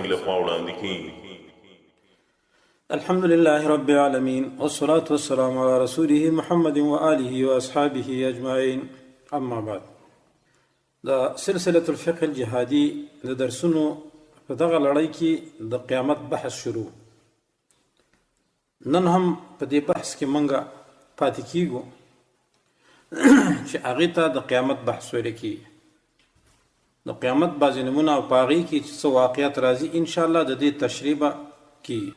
سنګي لخوا وړاندې کیږي. الحمد لله رب العالمين والصلاة والسلام على رسوله محمد وآله وأصحابه أجمعين أما بعد. د سلسلة الفقه الجهادي د درسونو په دغه لړۍ کې د قیامت بحث شروع. نن هم په دې بحث کې مونږه پاتې کیږو چې هغې ته د قیامت بحث ویل کیږي. د قیامت بعضې نمونه او په هغې کې چې څه واقعیت راځي انشاءالله د دې تشریح به کیږي.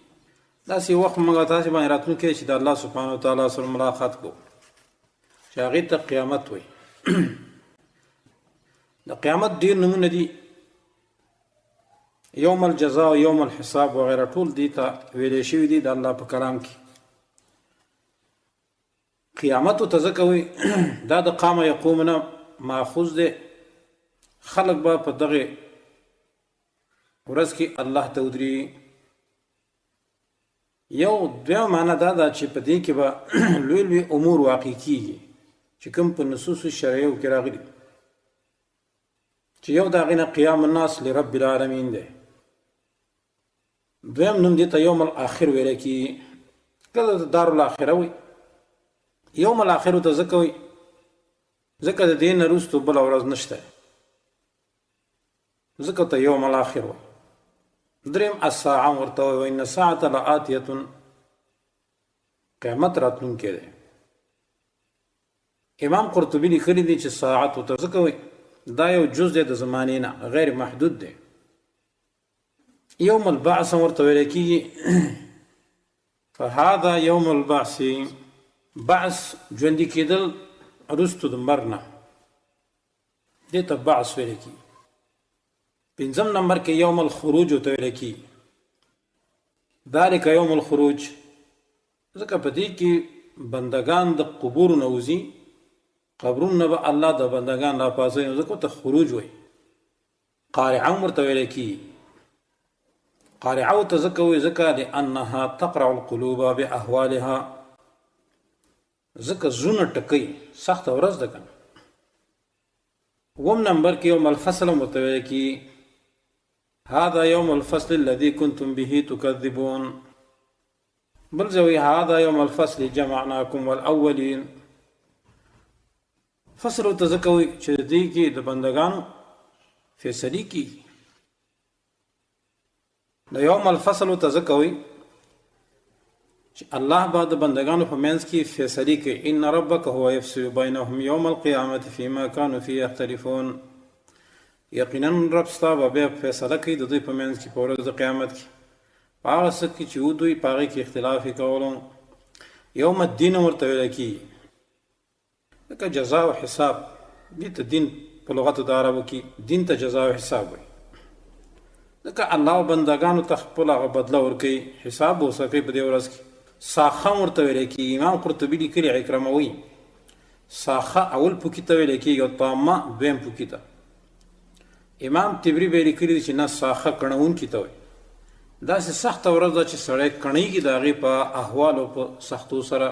داسې وخت موږ تاسې باندې راتلونکی چې د الله سبحانه وتعالی سره ملاقات کوو چې هغې ته قیامت وایي. د قیامت ډېر نمونه دي، یوم الجزاء او یوم الحساب وغیره ټول دې ته ویلی شوي دي د الله په کلام کې. قیامت ته ځکه وایي دا د قام یقوم نه ماخوذ دی، خلک به په دغه ورځ کې الله ته ودرېږي. یو دویمه معنا دا ده چې په دې کې به لوی لوی امور واقع کیږي چې کوم په نصوص شرعیو کې راغلي، چې یو د هغې نه قیام الناس لرب العالمین دی. دویم نوم دې ته یوم الاخر ویل کیږي، کله د دار الاخره وي. یوم الاخر ته ځکه وایي ځکه د دې نه وروسته بله ورځ نشته، ځکه ته یوم الاخر وایي. دریم الساعه ورته وایي، وان الساعة لآتیة، قیامت راتلونکی دی. امام قرطبي لیکلي دي چې ساعت ورته ځکه وایي دا یو جز دی د زمانې نه، غیر محدود دی. یوم البعث ورته ویل کیږي، فهذا یوم البعث، بعث ژوندي کېدل وروسته د مرګ نه، دې ته بعث ویل کیږي. پنځم نمبر کې یوم الخروج ورته ویل کیږي، ذلک یوم الخروج، ځکه په دې کې بندګان د قبورو نه وځي، قبرونو نه به الله د بندګان راپاڅوي، نو ځکه ورته خروج وایي. قارعه هم ورته ویل کیږي. قارعه ورته ځکه وایي ځکه لأنها تقرع القلوب بأهوالها، ځکه زړونه ټکوي، سخته ورځ ده که نه. اووم نمبر کې یوم الفصل هم ورته ویل کیږي، هذا یوم الفصل الذي کنتم به تکذبون. بل ځای وایي هذا یوم الفصل جمعناکم والاولین. فصل ورته ځکه وایي چې د دې کې د بندګانو فیصلې کیږي. د یوم الفصل ورته ځکه وایي چې الله به د بندګانو په منځ کې فیصلې کوي. ان ربک هو یفصل بینهم یوم القیامة فیما کانوا فیه یختلفون. یقینا رب ستا به بیا فیصله کوي د دوی په منځ کې په ورځ د قیامت کې په هغه څه کې چې دوی په هغې کې اختلاف یې کولو. یوم الدین ورته ویل کېږي، لکه جزا او حساب. دې ته دین په لغت د عربو کې دین ته جزا او حساب وایي، ځکه الله بندګانو ته خپل هغه بدله ورکوي، حساب به ورسره کوي په دې ورځ کې. ساخه هم ورته ویل کېږي. امام قرطبي لیکلي عکرمه وایي ساخه اول پوکي ته ویل کېږي او طامه دویم پوکي ته. امام تبري به لیکلي دي چې نه، ساخه کڼوونکي ته وایي. داسې سخته ورځ ده چې سړی کڼېږي د هغې په احوالو په سختو سره.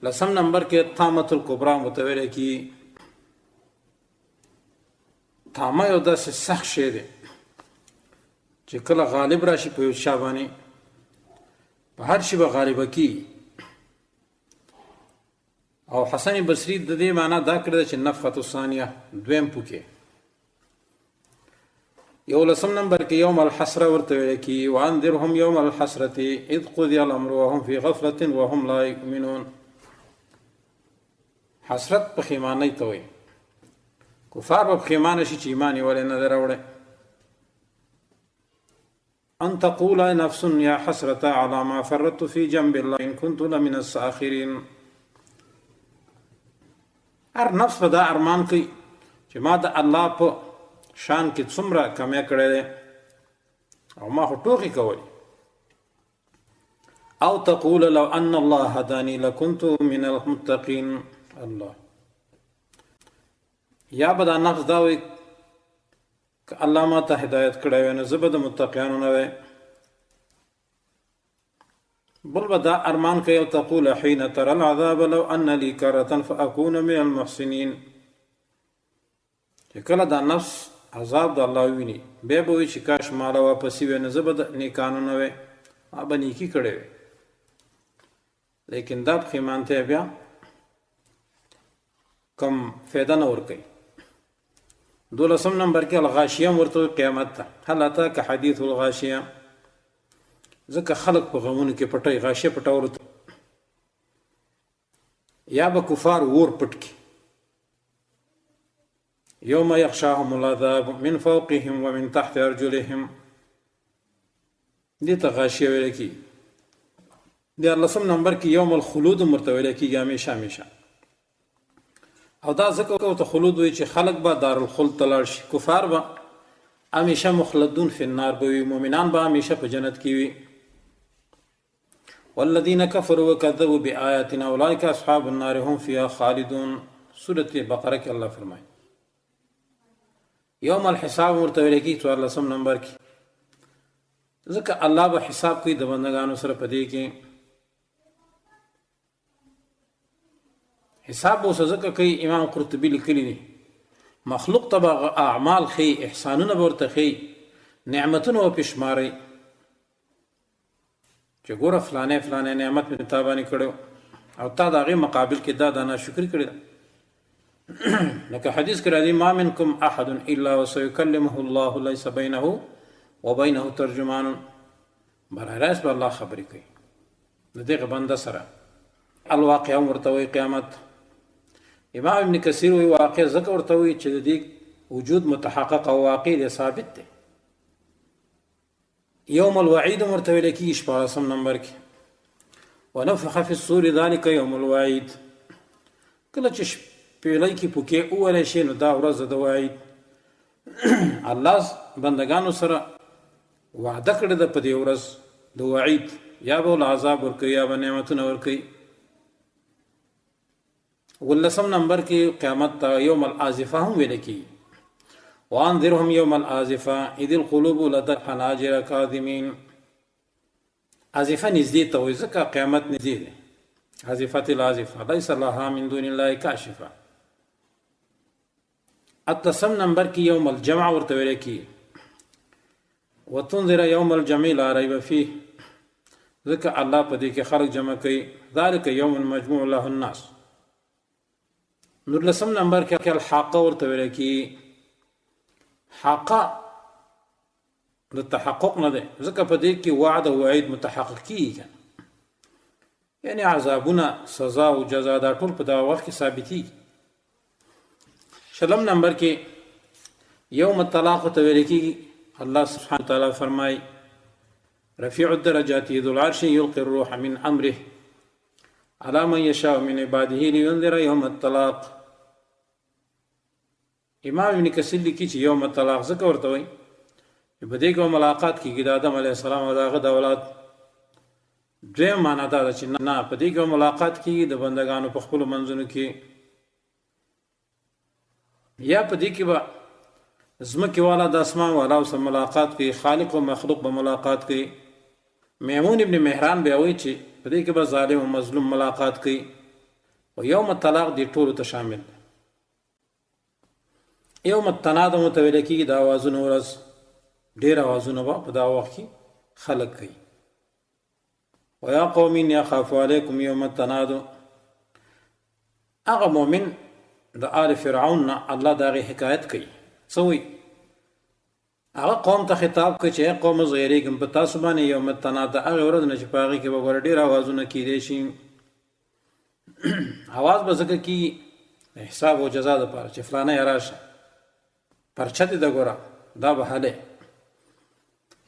لسم نمبر کې طامة الکبرا ورته ویل کېږي. طامه یو داسې سخت شی دی چې کله غالب راشي په یو چا باندې، په هر شي به غالبه کېږي. او حسن بصري د دې معنا دا کړې ده چې نفخة الثانیه، دویم پوکې. یو لسم نمبر کې یوم الحسره ورته ویل کېږي، وانذرهم یوم الحسرة اذ قضی الامر وهم فی غفلة وهم لا یؤمنون. حسرت پښیمانۍ ته وایي. کفار به پښیمانه شي چې ایمان یې ولې نه دی راوړی. ان تقول نفس یا حسرة على ما فرطت في جنب الله ان كنت لمن الساخرين. هر نفس به دا ارمان کوي چې ما د الله په شان کې څومره کمی کړی دی او ما خو ټوخې کولې. او تقول لو ان الله هداني لكنت من المتقين. الله یا به دا نفس دا وایي که الله ما ته هدایت کړی وای نو زه به د متقیانو نه وای. بل به دا ارمان کوي او تقول حين ترى العذاب لو ان لي کرة فاكون من المحسنين. چې کله دا نفس عذاب د الله وویني، بیا به وایي چې کاش ماله واپسي وی نو زه به د نیکانو نه وی، ما به نیکي کړې وی. لیکن دا پښیمانتیا بیا کم فایده نه ورکوي. دولسم نمبر کې الغاشیه هم ورته وایي قیامت ته، هل اتاک حدیث الغاشیه، ځکه خلک په غمونو کې پټوي، غاشیه پټولو ته یا به کفار ور پټ کړي. یوم یغشاهم العذاب من فوقهم ومن تحت ارجلهم، دې ته غاشیه ویل کېږي. د لسم نمبر کې یوم الخلود هم ورته ویل کېږي، همیشه همیشه. او دا ځکه ورته خلود وایي چې خلک به دارالخلد ته لاړ شي، کفار به همیشه مخلدون فی النار به وي، مؤمنان به همیشه په جنت کې وي. والذین کفروا وکذبوا بآیاتنا اولئک اصحاب النار هم فیها خالدون. سورة بقره کې الله فرمایي. یوم الحساب ورته ویل کېږي څوارلسم نمبر کې، ځکه الله به حساب کوي د بندګانو سره په دې کې. حساب به ورسره ځکه کوي، امام قرطبي لیکلي دي، مخلوق ته به اعمال ښیي، احسانونه به ورته ښیي، نعمتونه به پرې شماري چې ګوره فلانه فلانه نعمت مې تا باندې کړی او تا د هغې مقابل کې دا دا ناشکري کړې ده. لکه حدیث کې راځي، ما منکم احد الا وسيكلمه الله ليس بينه وبينه ترجمان. برای راست به الله خبرې کوي د دغه بنده سره. الواقعه هم ورته وایي قیامت. امام ابن کثیر وایي واقع ځکه ورته وایي چې د دې وجود متحقق او واقع دی، ثابت دی. یوم الوعید هم ورته ویل کېږي شپاړسم نمبر کې، ونفخ فی الصور ذلک یوم الوعید. کله چې شپېلۍ کې پوکې وویلی شي نو دا ورځ د وعید. الله بندګانو سره وعده کړې ده په دې ورځ د وعید، یا به له عذاب ورکوي یا به نعمتونه ورکوي. ولسم نمبر کې قیامت ته یوم الآزفه هم ویل کېږي، وانذرهم یوم الآزفه اذ القلوب لدى الحناجر کاظمین. آزفه نږدې ته وایي ځکه قیامت نږدې دی. آزفت الآزفه لیس لها من دون الله کاشفه. اتلسم نمبر کې یوم الجمع ورته ویل کېږي، وتنذر یوم الجمع لا ریب فیه، ځکه الله په دې کې خلک جمع کوي. ذلک یوم مجموع له الناس. نورلسم نمبر کې الحاقه ورته ویل کېږي. حاقه د تحقق نه دی، ځکه په دې کې وعد او وعید متحقق کېږي، یعنی عذابونه، سزا او جزا دا ټول په دغه وخت کې ثابتېږي. شلم نمبر کې یوم الطلاق ورته ویل کېږي. الله سبحانه وتعالی فرمایي رفیع الدرجات ذو العرش یلقي الروح من امره على من يشاء من عباده لينذر يوم الطلاق. امام ابن کثیر لیکي چې یوم الطلاق ځکه ورته وایي چې په دې کې به ملاقات کېږي د آدم علیه السلام او د هغه د اولاد. دویم معنا دا ده چې نه، په دې کې به ملاقات کېږي د بندګانو په خپلو منځونو کې، یا په دې کې به ځمکې والا د اسمان والا سره ملاقات کوي، خالق او مخلوق به ملاقات کوي. میمون ابن مهران بیا وایي چې په دې کې به ظالم او مظلوم ملاقات کوي. او یوم الطلاق دې ټولو ته شامل دی. یوم التناد هم ورته ویل کېږي، د اوازونو ورځ. ډېر اوازونه به په دغه وخت کې خلک کوي. ویا قوم انی اخاف علیکم یوم التناد. هغه مؤمن د آل فرعون نه الله د هغې حکایت کوي. څه وایي؟ هغه قوم ته خطاب کوي چې ای قومه زه یېرېږم په تاسو باندې یوم التناد، د هغې ورځ نه چې په هغې کې به ګوره ډېر اوازونه کېدی شي. اواز به ځکه کېږي د حساب او جزا دپاره چې فلانی راشه پرچه دې ده ګوره دا به هلی.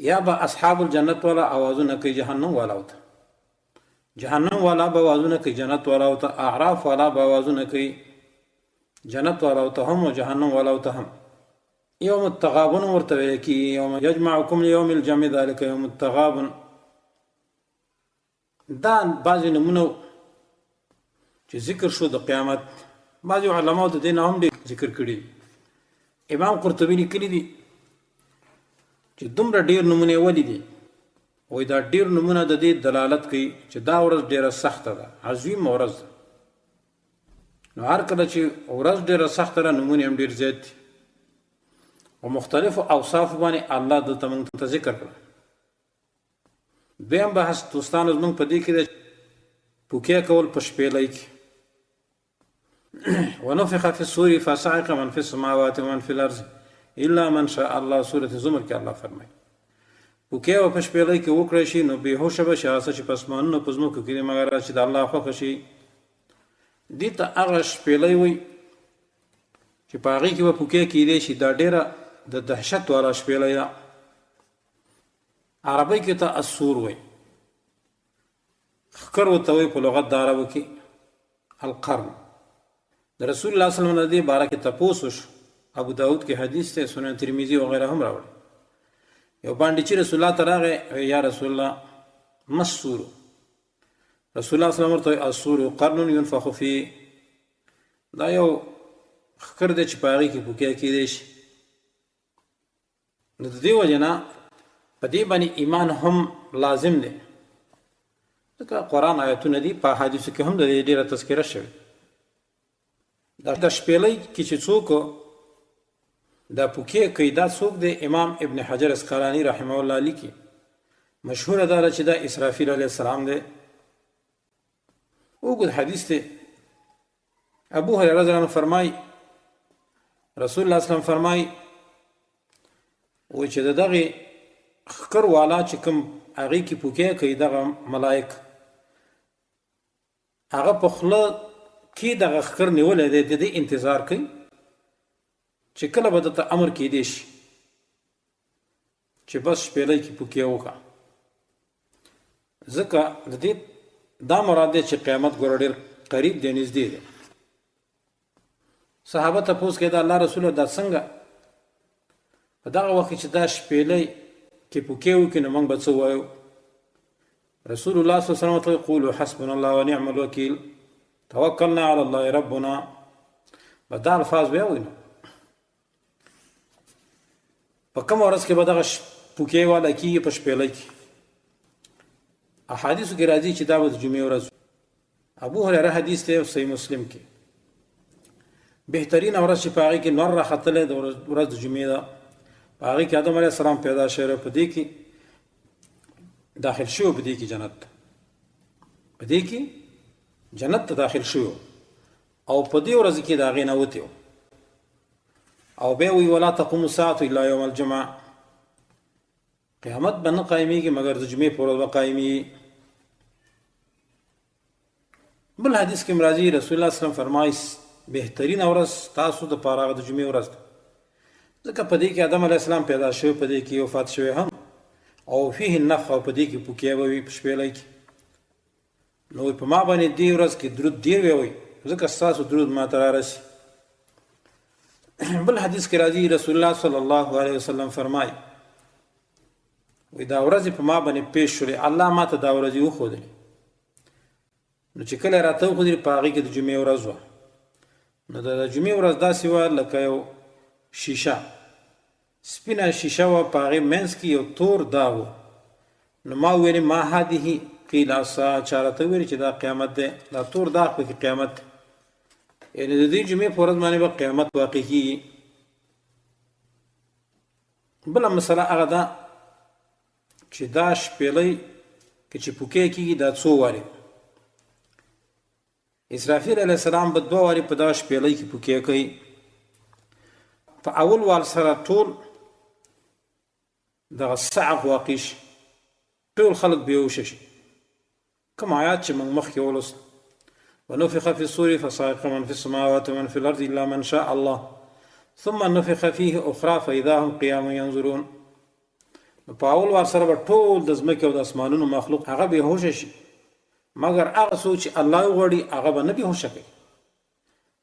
یا به اصحاب الجنت والا اوازونه کوي جهنم والاو ته، جهنم والا به اوازونه کوي جنت والاو ته، اعراف والا به اوازونه کوي جنت والاو ته هم او جهنم والاو ته هم. یوم التغابن ورته ویل کېږي، یوم یجمعکم لیوم الجمع ذلک یوم التغابن. دا بعضې نومونه چې ذکر شو د قیامت، بعضې علماو د دې نه هم ډېر ذکر کړي دي. امام قرطبي لیکلي دي چې دومره ډېر نومونه یې ولې دي؟ وایي دا ډېر نومونه د دې دلالت کوي چې دا ورځ ډېره سخته ده، عظیمه ورځ ده. نو هر کله چې ورځ ډېره سخته ده نومونه هم ډېر زیات دي. او مختلفو اوصاف باندې الله دلته موږ ته ذکر کړ. دویم بحث دوستانو زموږ په دې کې دی پوکې کول په شپېلۍ کې. ونفخ فی الصور فصعق من فی السماوات ومن فی الارض الا من شاء الله. سورة زمر کې الله فرمایي پوکې او په شپېلۍ کې وکړی شي نو بېهوشه به شي هغه څه چې په اسمانونو په ځمکو کې دي مګر چې د الله خوښه شي. دې ته هغه شپېلۍ وایي چې په هغې کې به پوکې کیدی شي. دا ډېره د دهشت والا شپېلۍ ده. عربۍ کې ته السور وایي، ښکر ورته وایي په لغت د عربو کې القرن. د رسول الله صلی الله علیه وسلم د دې باره کې تپوس وشو، ابو داود کې حدیث دی، سنن ترمذي وغیره هم راوړي. یو باندې چې رسول الله ته راغی، یا رسول الله ما السور؟ رسول الله صلی الله علیه وسلم ورته وایي السور قرن ينفخ فيه. دا یو ښکر دی چې په هغې کې پوکی کېدی شي. نو د دې وجه نه په دې باندې ایمان هم لازم دی، ځکه قرآن آیتونه دي، په احادیثو کې هم د دې ډېره تذکره شوې. دا د شپېلۍ کې چې څوک دا پوکې کوي دا څوک دی؟ امام ابن حجر عسقلاني رحمه الله لیکي مشهوره دا ده چې دا اسرافیل علیه السلام دی. اوږد حدیث دی. ابو هريره رضی الله عنه فرمای رسول الله اسلام فرمای و چې دغه خکر والا چې کوم هغه کې پوکې کوي دغه ملائک هغه په خله کې دغه خکر نیولې دی، د دې انتظار کوي چې کله به ته امر کېدی شي چې بس شپېلۍ کې پوکې وکړه. ځکه د دې دا مراد دی چې قیامت ګوره ډېر قریب دی، نږدې دی. صحابه تپوس کوي دا الله رسول دا څنګه په دغه وخت کې چې دا شپېلۍ کې پوکې وکړي نو موږ به څه وایو؟ رسول الله صلی الله علیه وسلم ته قولوا حسبنا الله ونعم الوکیل توکلنا علی الله ربنا. به دا الفاظ بیا وایي. په کومه ورځ کې به دغه پوکې والا کېږي؟ په شپېلۍ کې. احادیثو کې راځي چې دا به د جمعې ورځ. ابو هريره حدیث دی صحیح مسلم کې، بهترین ورځ چې په هغې کې نور راختلی د ورځ د جمعې ده، په هغې کې آدم علیه السلام پیدا شوی، په دې کې داخل شوی، په دې کې جنت ته، په دې کې جنت ته داخل شوی او په دې ورځ کې د هغې نه وتی او بیا وی ولا تقوم الساعة الا یوم الجمعه. قیامت به نه قایمیږي مګر د جمعې په ورځ به قایمیږي. بل حدیث کې مرাজি رسول الله صلی الله علیه وسلم فرمایي بهترین ورځ تاسو د پاره د جمعې ورځ ده، ځکه په دې کې آدم علیه السلام پیدا شوی، په دې کې وفات شوی هم، او فيه النفخ، او په دې کې پوکې به وي په شپېلۍ کې. نو په ما باندې دې ورځ کې درود ډېر ووایئ، ځکه ستاسو درود ما ته رارسي. بل حدیث کې راځي رسول الله صلی الله علیه وسلم فرمایي وی دا ورځې په ما باندې پیش شولې، الله ما ته دا ورځې وښودلې. نو چې کله راته وښودلې په هغې کې د جمعې ورځ وه. نو د جمعې ورځ داسې وه لکه یو شیشه، سپینه شیشه وه، په هغې منځ کې یو تور داغ و. نو ما وویل ما هذه؟ قیل الساعة. چا راته وویل چې دا قیامت دی، دا تور داغ پکې قیامت دی، یعنې د دې جمعې په ورځ باندې به قیامت واقع کېږي. بله مسله هغه ده چې دا شپېلۍ که چې پوکې کېږي دا څو وارې؟ اسرافیل علیه السلام به دوه وارې په دغه شپېلۍ کې پوکې کوي. په اول وار سره ټول دغه صعق واقع شي، ټول خلک بېهوشه شي. کوم آیات چې موږ مخکې ولوست، ونفخ في الصور فصعق من في السماوات ومن في الأرض إلا من شاء الله ثم نفخ فيه أخرى فإذا هم قيام ينظرون. نو په اول وار سره به ټول د ځمکې او د اسمانونو مخلوق هغه بېهوشه شي، مګر هغه څوک چې الله وغواړي هغه به نه بېهوشه کوي.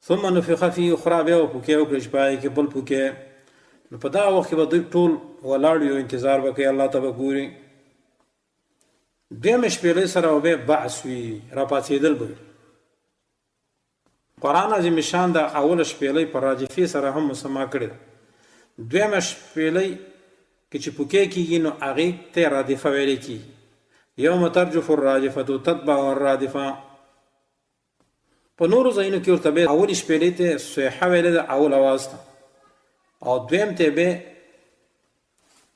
ثم نفخ فيه اخرى، بیا به پوکې وکړي چې په هغې کې بل پوکې. نو په دغه وخت کې به دوی ټول ولاړ وي او انتظار به کوي، الله ته به ګوري. دویمې شپېلۍ سره به بیا بعث وي، راپاڅېدل به وي. قرآن عظیم شان دا اوله شپېلۍ په راجفې سره هم مسما کړې ده. دویمه شپېلۍ کې چې پوکې کېږي نو هغې ته رادفه ویل کېږي. یوم ترجف الراجفة تتبع الرادفه. په نورو ځایونو کې ورته بیا اولې شپېلۍ ته صیحه ویلې ده، اول اواز ته. او دویم ته به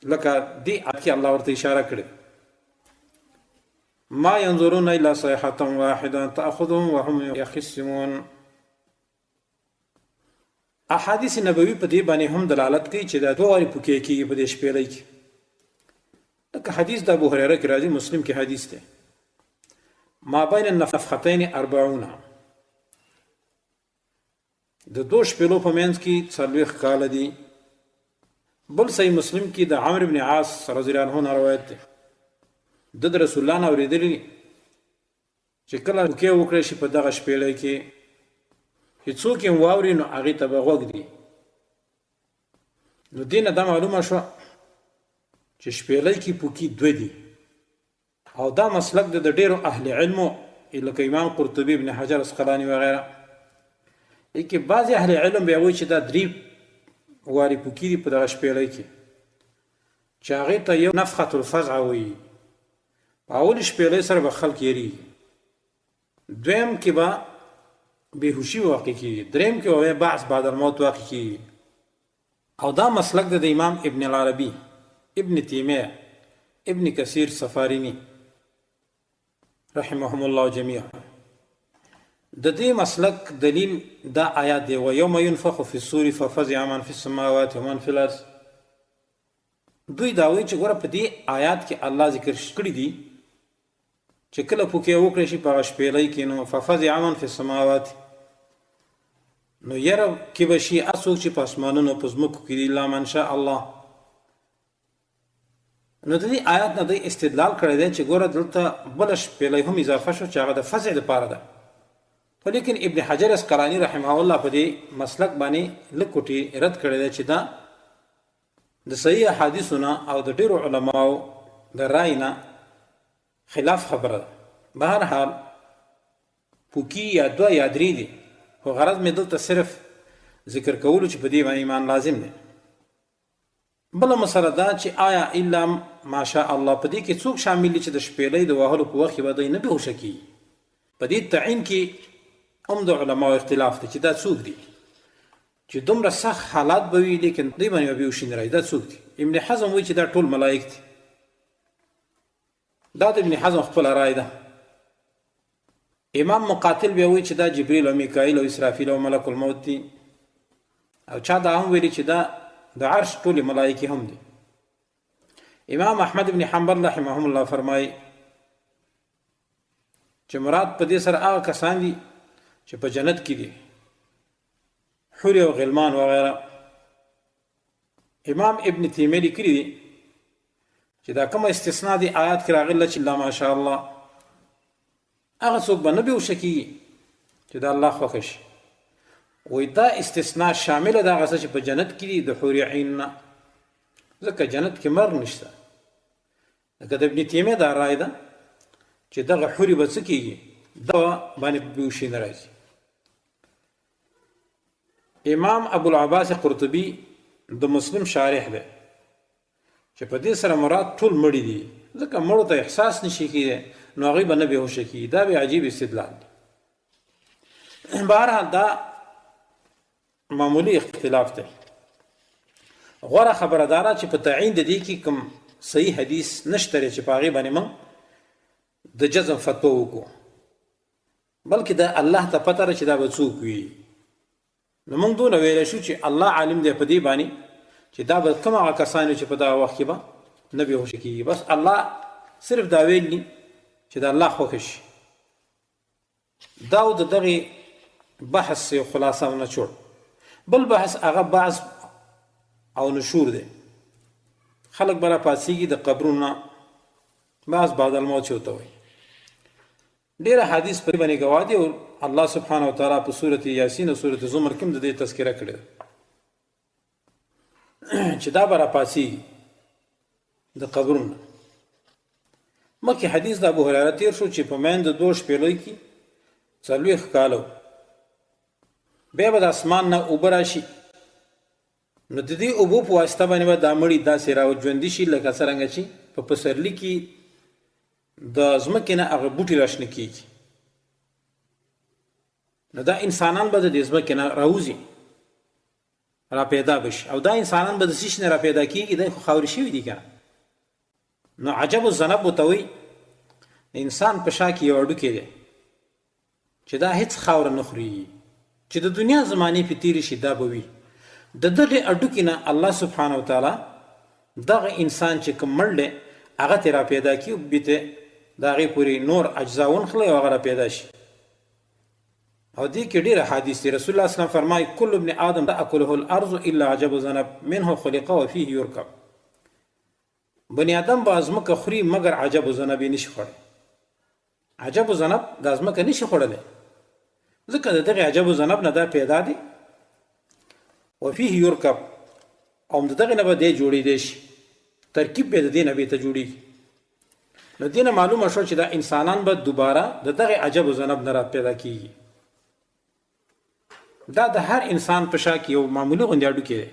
لکه دی آیت کې الله ورته اشاره کړې، ما ينظرون الا صيحة واحدة تأخذهم وهم يخصمون. احادیث نبوي په دې باندې هم دلالت کوي چې دا دوه وارې پوکې کېږي په دې شپېلۍ کې، لکه حدیث د ابو هريره کې راځي، مسلم کې حدیث دی، ما بین النفختین 40، د دوو شپېلو په منځ کې 40 کاله دي. بل صحیح مسلم کې د عمرو بن عاص رضی الله عنه نه روایت دی، ده د رسول الله نه اورېدلي دي چې کله پوکې وکړی شي په دغه شپېلۍ کې چې څوک یې واوري نو هغې ته به غوږ دي. نو دې نه دا معلومه شوه چې شپېلۍ کې پوکي دوه دي، او دا مسلک د ډېرو اهل علمو لکه امام قرطبي، ابن حجر عسقلاني وغیره. لیکن بعضې اهل علم بیا وایي چې دا درې وارې پوکي دي په دغه شپېلۍ کې، چې هغې ته یو نفخة الفزع وایي. په اولې شپېلۍ سره به خلک یریږي، دویم کې به بېهوشي واقع کېږي، دریم کې به بعث بعد الموت واقع کېږي. او دا مسلک د امام ابن العربي، ابن تیمیه، ابن کثیر سفارینی رحمهم الله جميعا. د دې مسلک دلیل دا آیات دی، و یوم ينفخ فی الصور ففزع من فی السماوات ومن فی الارض. دوی دا وایي چې ګوره په دې آیات کې الله ذکر کړي دي چې کله پوکې وکړی شي په هغه شپېلۍ کې، نو ففزع من فی السماوات، نو یره کې به شي هر څوک چې په اسمانونو په ځمکو کې دي، الا من شاء الله. نو د دې آیات نه دوی استدلال کړی دی چې ګوره دلته بله شپېلۍ هم اضافه شو چې هغه د فزع دپاره ده. خو لیکن ابن حجر عسقلاني رحمه الله په دې مسلک باندې لږ کوټې رد کړی دی چې دا د صحیح احادیثو نه او د ډېرو علماو د رای نه خلاف خبره ده. بهر حال پوکي یا دوه یا درې دي، خو غرض مې دلته صرف ذکر کولو چې په دې باندې ایمان لازم دی. بله مسله دا چې آیا الا ماشاء الله په دې کې څوک شامل دي چې د شپېلۍ د وهلو په وخت کې به دی نه بېهوشه کېږي؟ په دې تعین کې هم د علماو اختلاف دی چې دا څوک دي چې دومره سخت حالات به وي لیکن دوی باندې به بېهوشي نه راځي، دا څوک دي؟ ابن حزم وایي چې دا ټول ملایک دي. دا د ابن حزم خپله رای ده. امام مقاتل بیا وایي چې دا جبریل او میکائیل او اسرافیل او ملک الموت دي، او چا دا هم ویلي چې دا د عرش ټولې ملایکې هم دي. امام احمد بن حنبل رحمهم الله فرمایي چې مراد په دې سره هغه کسان دي چې په جنت کې دي، حورې او غلمان وغیره. امام ابن تیمیه لیکلي دي چې دا کومه استثناء دی آیات کې راغله چې لا ماشاء الله، هغه څوک به نه بېهوشه کېږي چې د الله خوښه شي. وایي دا استثناء شامله ده هغه څه چې په جنت کې دي د حور عین نه، ځکه جنت کې مرګ نشته. لکه د ابن تیمیه دا رای ده چې دغه حورې به څه کېږي، دا باندې بېهوشي نه راځي. امام ابو العباس قرطبي د مسلم شارح دی چې په دې سره مراد ټول مړي دي، ځکه مړو ته احساس نشي کېدی نو هغوی به نه بېهوشه کېږي. دا به عجیب استدلال دی. بهرحال دا معمولی اختلاف دی. غوره خبره دا ده چې په تعین د دې کې کوم صحیح حدیث نشته دی چې په هغې باندې موږ د جزم فتوا وکړو، بلکې دا الله ته پته ده چې دا به څوک وي. نو موږ دونه ویلی شو چې الله عالم دی په دې باندې چې دا به کوم هغه کسان وي چې په دغه وخت کې به نه بېهوشه کېږي. بس الله صرف دا ویل دي چې د الله خوښ شي. دا او د دغې بحث یو خلاصه او نچوړ. بل بحث هغه بعث او نشور دی. خلک به راپاڅېږي د قبرونو نه، بعث بعد الموت چې ورته وایي. ډېر احادیث په دې باندې ګواه دي او الله سبحانه وتعالی په سورة یاسین او سورة زمر کې هم د دې تذکره کړې ده چې دا به راپاڅېږي د قبرونو. مخکې حدیث د ابو هریره تیر شو چې په مین د دوو شپېلۍ کې 40 کاله وو، بیا به د اسمان نه اوبه راشي، نو د دې اوبو په واسطه باندې به دا مړي داسې راژوندي شي لکه څرنګه چې په پسرلي کې د ځمکې نه هغه بوټي راشنه کېږي. نو دا انسانان به د دې ځمکې نه راوځي. را پیدا بشي او دا انسانان به د څه شي نه را پیدا کیږي؟ دی خو خاورې شوي دي که نه. نو عجب الذنب ورته وایي، د انسان په شا کې یو هډوکی دی چې دا هیڅ خاوره نه خوري، چې د دنیا زمانې پې تېرې شي دا به وي. د دغې هډوکي نه الله سبحانه وتعالی دغه انسان چې کوم مړ دی هغه ترې را پیدا کړي او بیرته د هغې پورې نور اجزا ونښلوي او هغه را پیدا شي. او دې کې ډېر احادیث دي. رسول الله اسلام فرمایي کل ابن آدم تأکله الارض الا عجب ذنب منه خلق وفيه يرکب. بني آدم به ځمکه خوري مګر عجب ذنب یې نشي خوړی. عجب ذنب دا ځمکه نشي خوړلی، ځکه د دغې عجب ذنب نه دا پیدا دی وفيه يرکب، او د دغې نه به دی جوړېدی شي، ترکیب به د دې نه بیرته جوړېږي. نو دې نه معلومه شوه چې دا انسانان به دوباره د دغې عجب ذنب نه را پیدا کیږي. دا د هر انسان په شا کې یو معمولي غوندې هډوکی دی،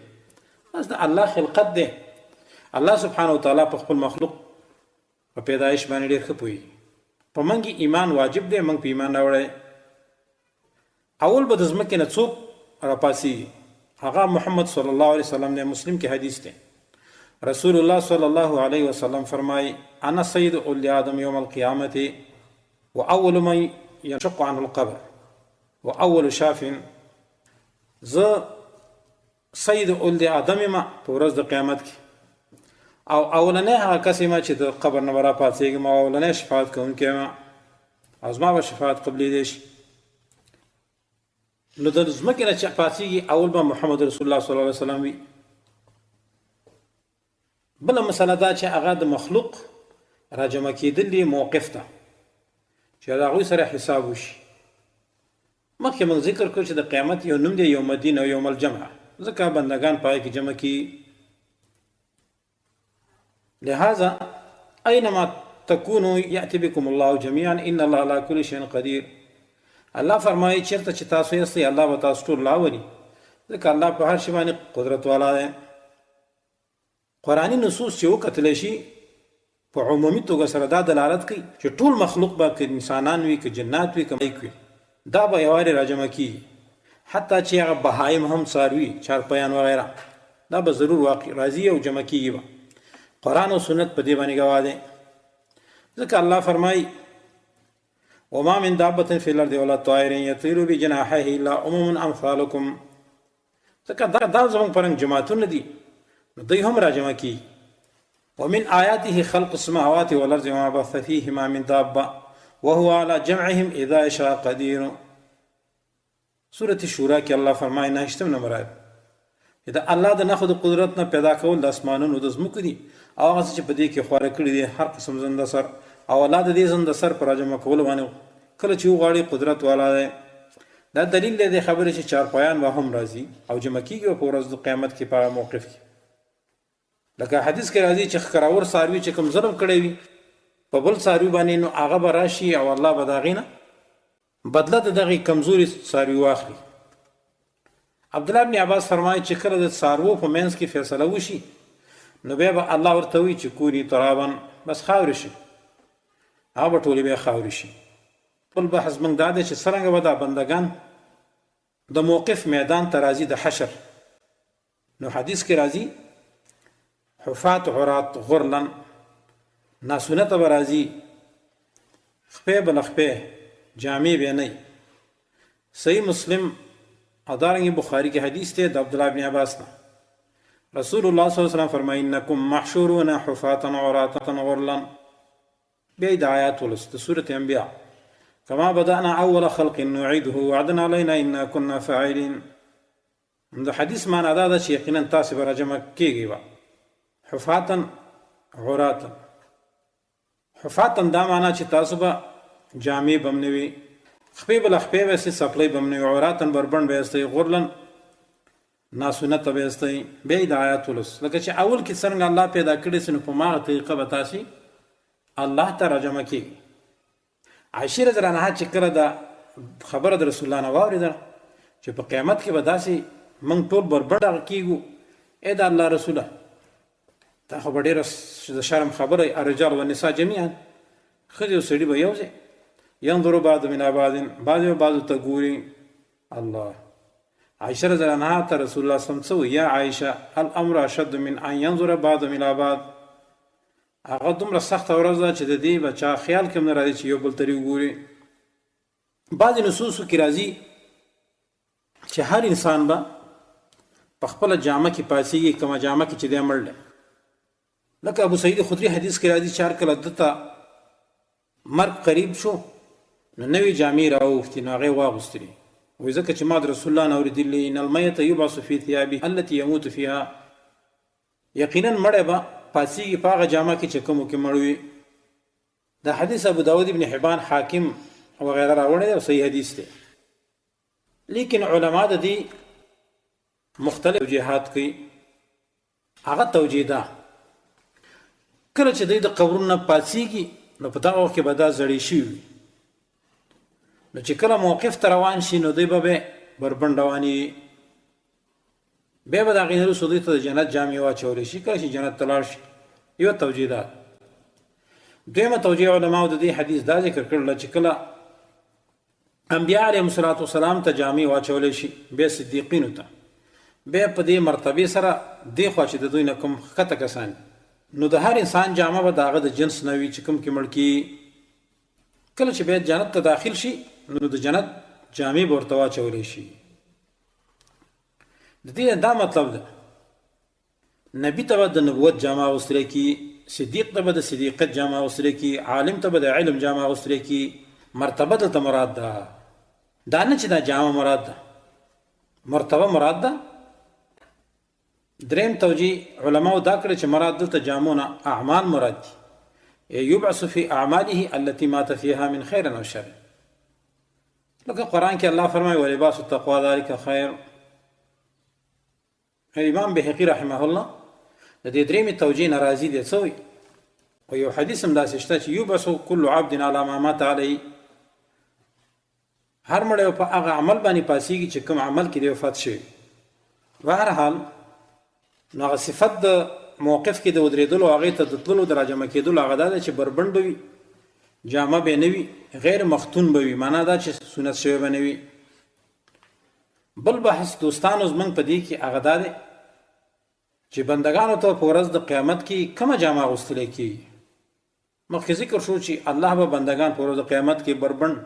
بس د الله خلقت دی. الله سبحانه وتعالی په خپل مخلوق په پیدایش باندې ډېر ښه پوهېږي. په موږ ایمان واجب دی، موږ په ایمان راوړی. اول به د ځمکې نه څوک راپاڅېږي؟ هغه محمد صلی الله علیه وسلم دی. مسلم کې حدیث دی، رسول الله صلی الله علیه وسلم فرمایي انا سید اول آدم یوم القیامت واول من ينشق عنه القبر واول شاف. زه سید اول آدم ما په ورځ د قیامت کې او اولنې هغه کس ما چې د قبر نه را پاڅېږم او اولنې شفاعت کوونکی ما او زما به شفاعت قبلېدی شي. نو د ځمکې نه چې پاڅېږي اول به محمد رسول الله صلی الله علیه وسلم وي. بله مسله دا چې هغه د مخلوق راجمع کېدل دي موقف ته چې د هغوی سره حساب وشي. مخکې موږ ذکر کړ چې د قیامت یو نوم دی یوم الدین او یوم الجمع، ځکه بندګان په هغې کې جمع کیږي. لهذا اينما تكونوا يأتي بكم الله جميعا ان الله على كل شيء قدير. الله فرمایي چیرته چې تاسو یاستئ الله به تاسو ټول راولي، ځکه الله په هر شي باندې قدرت والا دی. قرآني نصوص چې وکتل شي په عمومي توګه سره دا دلالت کوي چې ټول مخلوق به که انسانان وي که جنات وي که ملایک وي دا به یوارې راجمع کیږي، حتی چې هغه بهایم هم څاروي چارپیان وغیره دا به ضرور واقع راځي او جمع کیږي به. قرآن او سنت په دې باندې ګواه دی، ځکه الله فرمایي وما من دابة في الأرض ولا طائر يطير بجناحيه إلا أمم أمثالكم. ځکه دا زموږ په رنګ جماعتونه دي، نو دوی هم راجمع کیږي. ومن آیاته خلق السماوات والارض وما بث فيهما من دابة وهو على جمعهم اذا يشاء قدير. سورة شورا کې الله فرمایي نهشتم نمبر آیت چې د الله د نښو د قدرت نه پیدا کول د اسمانونو د ځمکو دي او هغه څه چې په دې کې خواره کړي دي هر قسم زنده سر، او الله د دې زنده سر پر راجمع کولو باندې کله چې وغواړي قدرت والا دی. دا دلیل دی د خبرې چې چارپایان به هم راځي او جمع کیږي په ورځ د قیامت کې په هغه موقف کې. لکه حدیث کې راځي چې ښکراور څاروي چې کوم ظلم کړی وي په بل څاروي باندې نو هغه به راشي او الله به د هغې نه بدله د دغې کمزوري څاروي واخلي. عبدالله بن عباس فرمایي چې کله د څاروو په منځ کې فیصله وشي نو بیا به الله ورته وایي چې کوني ترابا، بس خاورې شي، هغه به ټولې بیا خاورې شي. بل بحث موږ دا دی چې څرنګه به دا بندګان د موقف میدان ته راځي د حشر. نو حدیث کې راځي حفات عرات غرلا، ناسونه ته به راځي، خپې به له خپې، جامې به نه. صحیح مسلم او دارنګه بخاري کې حدیث دی د عبدالله بن عباس نه، رسول الله صلی الله علیه وسلم فرمایي انکم محشورون حفاة عراة غرلا. بیا یې د آیات ولوست د سورة انبیاء، کما بدأنا اول خلق نعیده وعدا علینا انا كنا فاعلین. د حدیث معنا دا ده چې یقینا تاسې به راجمع کیږئ به حفاتا عراتا. حفاتا دا معنا چې تاسو به جامې به هم نه وي، خپې به له خپې به یاستئ، څپلۍ به هم نه وي، عراتا بربنډ به یاستئ، غرلا ناسنته به یاستئ. بیا یې د آیات ولوست لکه چې اول کې څرنګه الله پیدا کړی سي نو په هماغه طریقه به تاسې الله ته راجمع کیږئ. عائشې رضی الله عنها چې کله دا خبره د رسول الله نه واورېده چې په قیامت کې به داسې موږ ټول بربنډ هغه کېږو، ای د الله رسوله دا خو به ډېره د شرم خبره وي، الرجال والنساء جميعا، ښځې او سړي به یو ځای، ینظر بعض من بعض، بعضې به بعضو ته ګوري. الله عائشه رضی الله عنها ته رسول الله صلی الله علیه وسلم څه وایي؟ یا عائشه الامر اشد من ان ينظر بعضهم الى بعض. هغه دومره سخته ورځ ده چې د دې به چا خیال کې هم نه راځي چې یو بل ته وګوري. بعضې نصوصو کې راځي چې هر انسان به په خپله جامه کې پاڅېږي، کومه جامه کې چې دی مړ دی. لکه ابو سعید خدري حدیث کې راځي چې هر کله ده ته مرګ قریب شو نو نوې جامې راوغوښتې، نو هغې واغوستلې. وایي ځکه چې ما د رسول الله نه اورېدلي، ان المیت یبعث فی ثیابه التي یموت فیها. یقینا مړی به پاڅېږي په هغه جامه کې چې کومو کې مړ وي. دا حدیث ابو داود، ابن حبان، حاکم وغیره راوړی دی او صحیح حدیث دی. لیکن علما د دې مختلف توجیهات کوي. هغه توجیه ده کله چې دوی د قبرونو نه پاڅېږي نو په دغه وخت کې به دا زړې شوي وي، نو چې کله موقف ته روان شي نو دوی به به بربنډ روانېږي. بیا به د هغې نه وروسته دوی ته د جنت جامې واچولی شي کله چې جنت ته لاړ شي. یوه توجیه ده. دویمه توجیه علماو د دې حدیث دا ذکر کړله چې کله انبیاء علیهم الصلاة والسلام ته جامې واچولی شي، بیا صدیقینو ته، بیا په دې مرتبې سره دې خوا چې د دوی نه کوم ښکته کسان، نو د هر انسان جامه به د هغه د جنس نه وي چې کوم کې مړ کېږي. کله چې بیا جنت ته داخل شي نو د جنت جامې به ورته واچولی شي. د دې دا مطلب ده نبی ته به د نبوت جامه اغوستل کی، صدیق ته به د صدیقت جامه اغوستل کی، عالم ته به د علم جامه اغوستل کی. مرتبه دلته مراد ده، دا نه چې دا جامه مراد ده، مرتبه مراد ده. دریم توجیه علماو دا کړی چې مراد دلته جامو نه اعمال مراد دي، یبعث فی اعماله التي مات فيها من خیر او شر. لکه قرآن کې الله فرمایي ولباس التقوا ذلک خیر. امام بهقي رحمه الله د دې درېیمې توجیه نه راضي دی. څه وایي؟ او یو حدیث هم داسې شته چې یبعث کل عبد علی ما مات علیه، هر مړی په هغه عمل باندې پاسیږي چې کوم عمل کې دی وفات شوی. بهرحال نو هغه صفت د موقف کې د ودرېدلو، هغې ته د تللو، د راجمع کېدلو هغه دا دی چې بربنډ به وي، جامه به نه وي، غیر مختون به وي، معنا دا چې سنت شوی به نه وي. بل بحث دوستانو زمونږ په دې کې هغه دا دی چې بندګانو ته په ورځ د قیامت کې کومه جامه اغوستل کېږي. مخکې ذکر شو چې الله به بندګان په ورځ د قیامت کې بربنډ،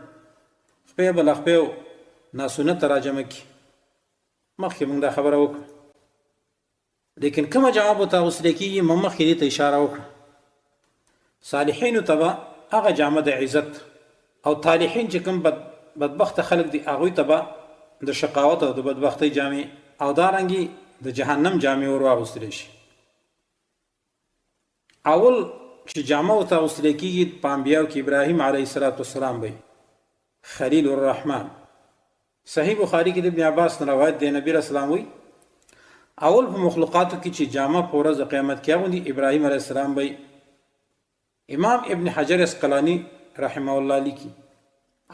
خپې به له خپې ناسنت راجمع کړي. مخکې موږ دا خبره وکړه. لیکن کومه جامه به ته اغوستل کېږي، موږ مخکې دې ته اشاره وکړه. صالحینو ته به هغه جامه د عزت، او طالحین چې کوم بدبخته خلک دي هغوی ته به د شقاوت او د بدبختۍ جامې او دارنګې د جهنم جامې ور واغوستل شي. اول چې جامه ورته اغوستل کېږي په انبیاو کې ابراهیم علیه السلام به خلیل الرحمن. صحیح بخاری کې د ابن عباس نه روایت دی، نبی رسول الله وایي اول په مخلوقاتو کې چې جامه په ورځ د قیامت کې اغوندي ابراهیم علیه السلام به. امام ابن حجر عسقلانی رحمه الله لیکي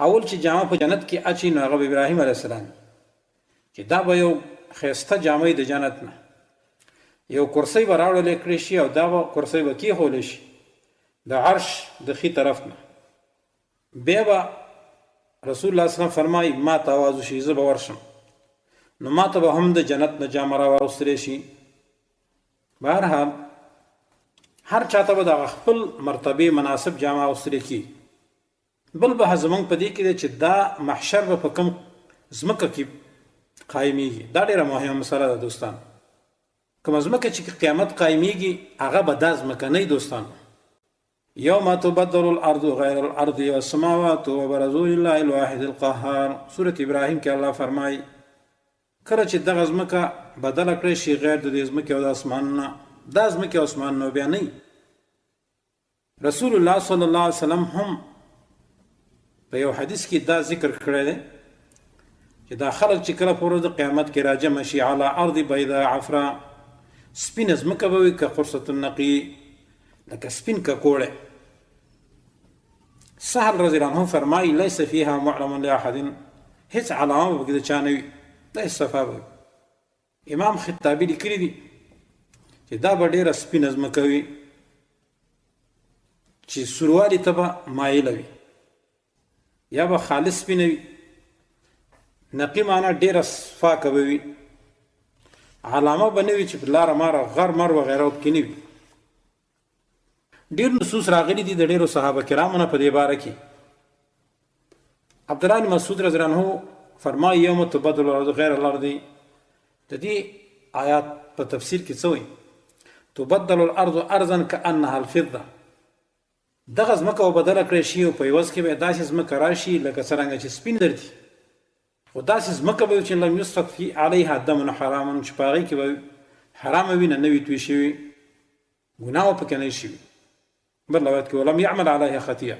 اول چې جامه په جنت کې اچي نو هغه به ابراهیم علیه السلام، چې دا به یو ښایسته جامه د جنت نه یو کرسۍ به راوړل کړی شي او دا به کرسۍ به کېښول شي د عرش د ښي طرف نه. بیا به رسول الله صلی الله علیه وسلم فرمایي ما ته اواز وشي، زه به ورشم، نو ما ته به هم د جنت نه جامه راواغوستلی شي. بهرحال هر چاته به دغه خپل مرتبې مناسب جامه اغوستل کېږي. بل بحث زمونږ په دې کې دی چې دا محشر به په کوم ځمکه کې قایمیږي. دا ډېره مهمه مسله ده دوستان. کومه ځمکه چې قیامت قایمیږي هغه به دا ځمکه نه وي دوستان. یوم تبدل الارض غیر الارض والسماوات وبرزوا لله الواحد القهار. سورة ابراهیم کې الله فرمایي کله چې دغه ځمکه بدله کړی شي غیر د دې ځمکې او د اسمان نه، دا ځمکې او اسمان نو بیا نه. رسول الله صلی الله علیه وسلم هم په یو حدیث کې دا ذکر کړی دی چې دا خلک چې کله په ورځ د قیامت کې راجمع شي علی ارض بیضاء عفرا، سپینه ځمکه به وي که قرصة النقي، لکه سپین ککوړی. سهل رضی الله عنه فرمایي لیس فیها معلم لاحد، هیڅ علامه به پکې د چا نه وي، داسې صفا به وي. امام خطابي لیکلي دي چې دا به ډېره سپینه ځمکه وي چې سوروالي ته به مایله وي، یا به خالص سپینه وي. نقي معنا ډیره صفاکه به وي، علامه به نه وي چې په لاره ماره غر مر وغیره پکې نه وي. ډیر نصوص راغلي دي د ډیرو صحابه کرامو نه په دې باره کې. عبد الله بن مسعود رضی الله عنه فرمایي یوم تبدل الارض غیر الارض، د دې آیات په تفسیر کې څه وایي؟ تبدل الارض ارضا كانها الفضه، دغه ځمکه به بدله کړی شي او په عوض کې به داسې ځمکه راشي لکه څرنګه چې سپین زر دي، خو داسې ځمکه به وي چې لم یسفک فی علیها دم حرام، چې په هغې کې به حرامه وینه نه وي توی شوي، ګناه به پکې نه شي. بل روایت کې ولم یعمل علیها خطیه.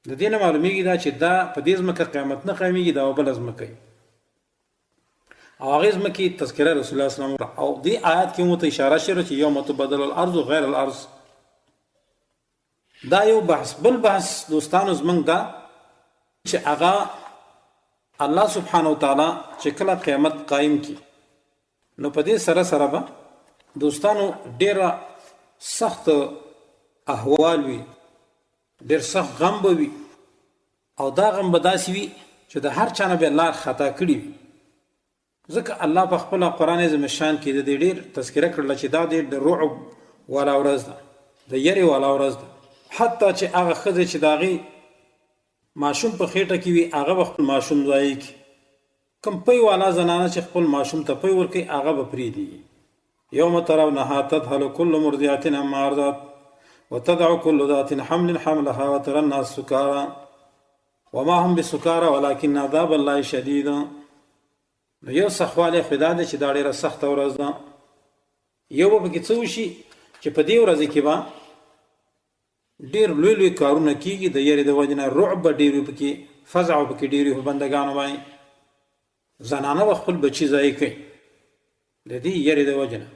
د دې نه معلومیږي دا چې دا په دې ځمکه قیامت نه قایمیږي، دا بله ځمکه وي او هغې ځمکې تذکره رسول الله صلی الله علیه وسلم. او دې آیات کې مو ته اشاره شوې چې یوم تبدل الارض غیر الارض. دا یو بحث. بل بحث دوستانو زمونږ دا چې هغه الله سبحانه وتعالی چې کله قیامت قایم کی، نو په دې سره سره به دوستانو ډیره سخت احوال وي، ډیر سخت غم به وي، او دا غم به داسې وي چې د هر چا نه به لار خطا کړي وي. ځکه الله په خپل قرآن عظیم شان کې د دې ډیر تذکره کړله چې دا د رعب والا ورځ ده، د یرې والا ورځ ده. حتی چې هغه ښځې چې د هغې ماشوم په خېټه کې وي هغه به خپل ماشوم ضایع کړي، کوم پی والا زنانه چې خپل ماشوم ته پی ورکوي هغه به پرېږدي. یوم ترونها تذهل كل مرضعة عما أرضعت وتضع كل ذات حمل حملها وترى الناس سكارى وما هم بسكارى ولكن عذاب الله شديد. نو یو سخوالی خو دا دی چې دا ډېره سخته ورځ ده. یو به پکې څه وشي چې په دې ورځ کې به ډېر لوی لوی کارونه کیږي، د یرې د وجې نه رعب به ډېر وي پکې، فزع به پکې ډېر وي په بندګانو باندې. زنانه به خپل بچي ضایع کوي د دې یرې د وجې نه.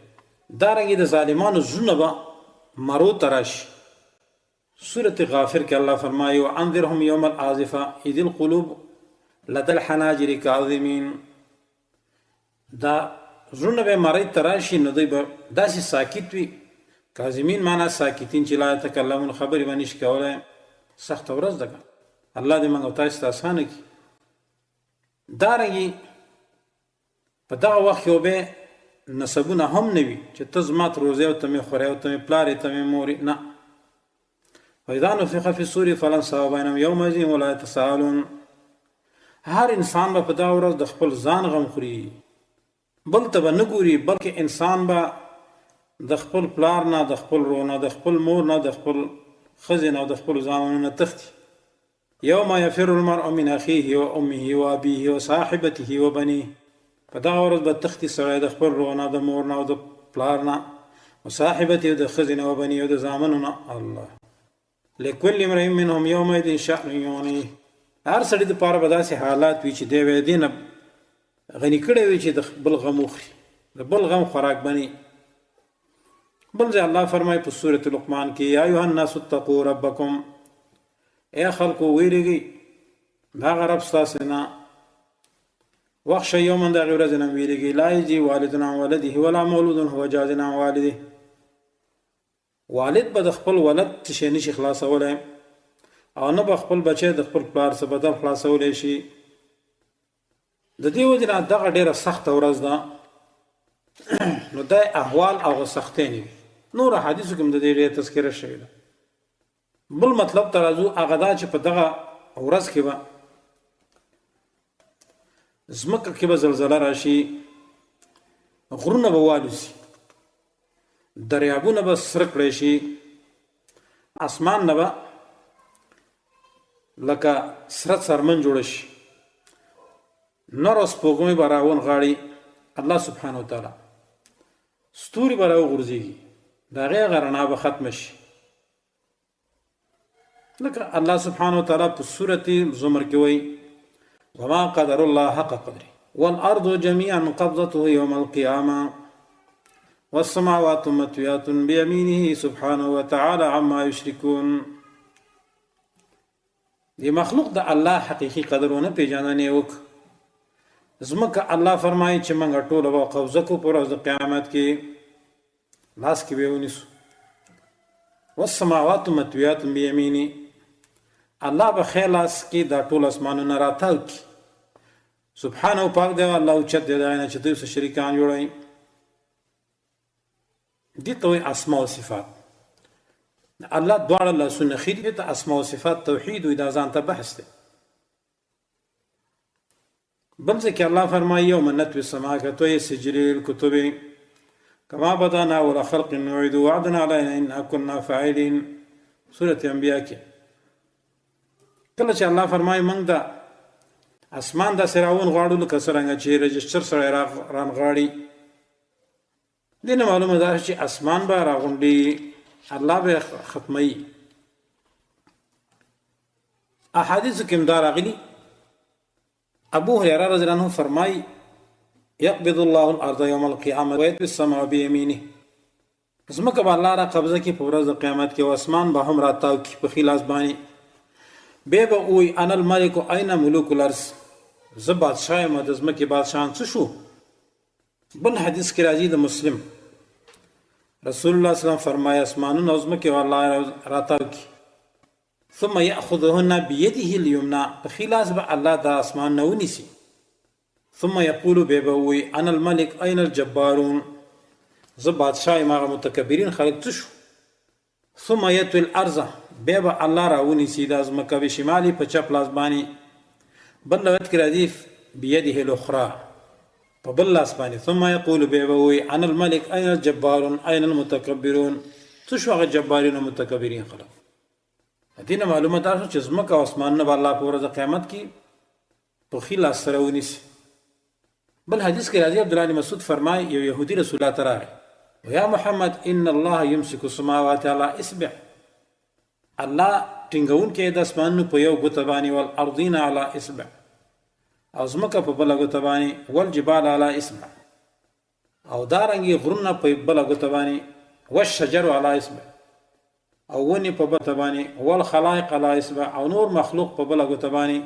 دارنګې د ظالمانو زړونه به مرو ته راشي. سورة غافر کې الله فرمایي وانذرهم یوم الآزفة اذ القلوب لدى الحناجر کاظمین. دا زړونه به مرۍ ته راشي، نو دوی به داسې ساکت وي. کاظمین معنا ساکتین چې لا یتکلمون، خبرې به نشي کولی. سخته ورځ ده، الله دې موږ او تاسو ته اسانه کړي. دارنګې په دغه وخت کې به نسبونه هم نه وي چې ته زما تروزی او ته مې خورې او ته مې پلار یې ته مې مور یې، نه. فاذا نفخ فی الصور فلا انصاب بینهم یومئذ ولا یتساءلون. هر انسان به په دغه ورځ د خپل ځان غم خوري، بل ته به نه ګوري، بلکې انسان به د خپل پلار نه، د خپل ورور نه، د خپل مور نه، د خپل ښځې نه او د خپلو زامنو نه تښتي. یوم یفر المرء من اخیه و امه و ابیه و صاحبته و بنیه. په دغه ورځ به تښتي سړی د خپل ورور نه، د مور نه او د پلار نه، و صاحبته او د ښځې نه، و بنیه او د زامنو نه. الله لکل امرئ منهم یومئذ شأن یغنیه. هر سړي دپاره به داسې حالات وي چې دی به یې دې نه غني کړی وي چې د بل غم وخوري، د بل غم خوراک بني. بل ځای الله فرمایي په سورة لقمان کې یا ایها الناس اتقوا ربکم، ای خلکو ویریږئ د هغه رب ستاسې نه، واخشئ یوما، د هغې ورځې نه هم ویریږئ، لا یجزي والد عن ولده ولا مولود هو جاز عن والده. والد به د خپل ولد څه شی نشي خلاصولی او نه به خپل بچی د خپل پلار څه بدل خلاصولی شي. د دې وجې نه دغه ډېره سخته ورځ ده، نو دا احوال او سختۍ نه وي. نور احادیثو کې هم د دې ډېره تذکره شوې ده. بل مطلب ته راځو، هغه دا چې په دغه ورځ کې به ځمکه کې به زلزله راشي، غرونه به والوځي، دریابونه به سره کړی شي، اسمان نه به لکه سره څرمن جوړه شي، نر او سپوږمۍ به راونغاړي. الله سبحانه وتعالی ستوري به راوغورځېږي، د هغې هغه رڼا به ختمه شي. لکه الله سبحانه وتعالی په سورة زمر کې وایي وما قدر الله حق قدره والأرض جميعا قبضته يوم القيامة والسماوات مطويات بيمينه سبحانه وتعالى عما يشركون. دی مخلوق د الله حقیقي قدر ونه پیژانه نه وک. ځمکه الله فرمایي چې موږ ټوله به قبضه کو پر ورځ د قیامت کې، لاس کې به ونیسو. والسماوات مطویات بیمینی، الله به ښی لاس کې دا ټول اسمانونه راتاو کړي. سبحانه پاک دی الله او چت دی دا نه چې دوی سره شریکان جوړوي. دي ته وایي اسماء او صفات. الله دواړه لاسونه ښي دي ته اسماء او صفات توحید وي، دا ځان ته بحث دی. بل ځای کې الله فرمایي یوم نطوي السماء کطوي السجل للکتب کما بدانا اول خلق نعید وعدنا علینا انا كنا فاعلین. سورة انبیاء کې کله چې الله فرمایي موږ دا اسمان داسې راونغاړو لکه څرنګه چې رجسټر سره رانغاړي، دې نه معلومه ده چې اسمان به راغونډي، الله به ختموي. احادیثو کې هم دا راغلي. ابو هريره رضی الله عنه فرمایي يقبض الله الارض يوم القيامه ويطوي السماء بيمينه. ځمکه به الله را قبضه کړي په ورځ د قیامت کې، او اسمان به هم راتاو کړي په ښي لاس باندې. بیا به ووایي انا الملک اين ملوک الارض، زه بادشاه یم، د ځمکې بادشاهان څه شو؟ بل حدیث کې راځي د مسلم، رسول الله صلی الله علیه وسلم فرمایي اسمانونه او ځمکې به الله راتاو کړي، ثم یأخذهن بيده اليمنى، په ښي لاس به الله دا اسمانونه ونیسي، ثم یقول بیا به ووایي انا الملک اين الجبارون، زه بادشاه یم، هغه متکبرین خلک څه شو؟ ثم یطوي الارض، بیا به الله راونیسي دا ځمکه بشمالي په چپ لاس باندې. بل روایت کې راځي بيده الاخرى، په بل لاس باندې. ثم یقول بیا به ووایي انا الملک اين الجبارون اين المتکبرون، څه شو هغه جبارین او متکبرین خلک؟ دې نه معلومه دا شو چې ځمکه او اسمانونه به الله په ورځ قیامت کې په ښي لاس سره ونیسي. بل حدیث کې راځي عبدالله بن مسعود فرمایي یو یهودي رسول الله ته راغی، یا محمد ان الله یمسک السماوات علی اصبع، الله ټینګونکی د اسمانونو په یو ګوته باندې، والارضین علی اصبع، او ځمکه په بله ګوته باندې، والجبال علی اصبع، او دارنګې غرونه په بله ګوته باندې، والشجر علی اصبع، او ونې په بله باندې، والخلائق علی اصبع، او نور مخلوق په بله ګوته باندې.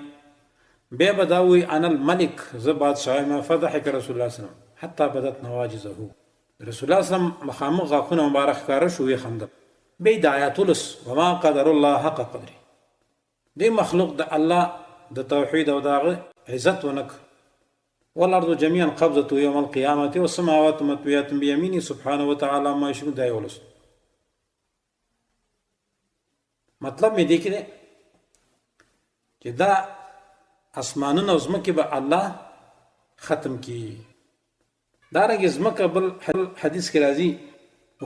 بیا به دا وایي انا الملک، زه بادشاه یم. فضحک رسول الله صلی الله علیه وسلم حتی بدت نواجزه، رسول الله صلی الله علیه وسلم مخامخ غاښونه مبارک ښکاره شو، ویې خندل. بیا یې د آیات ولوست وما قدر الله حق قدره، دې مخلوق د الله د توحید او د هغه عزت ونه کړ. والارض جميعا قبضته يوم القيامة والسماوات مطويات بيمينه سبحانه وتعالى ما يشركون. دا یې ولوست. مطلب مې دې کې دی چې دا اسمانونه او ځمکې به الله ختم کړي. دارنګه ځمکه بل حدیث کې راځي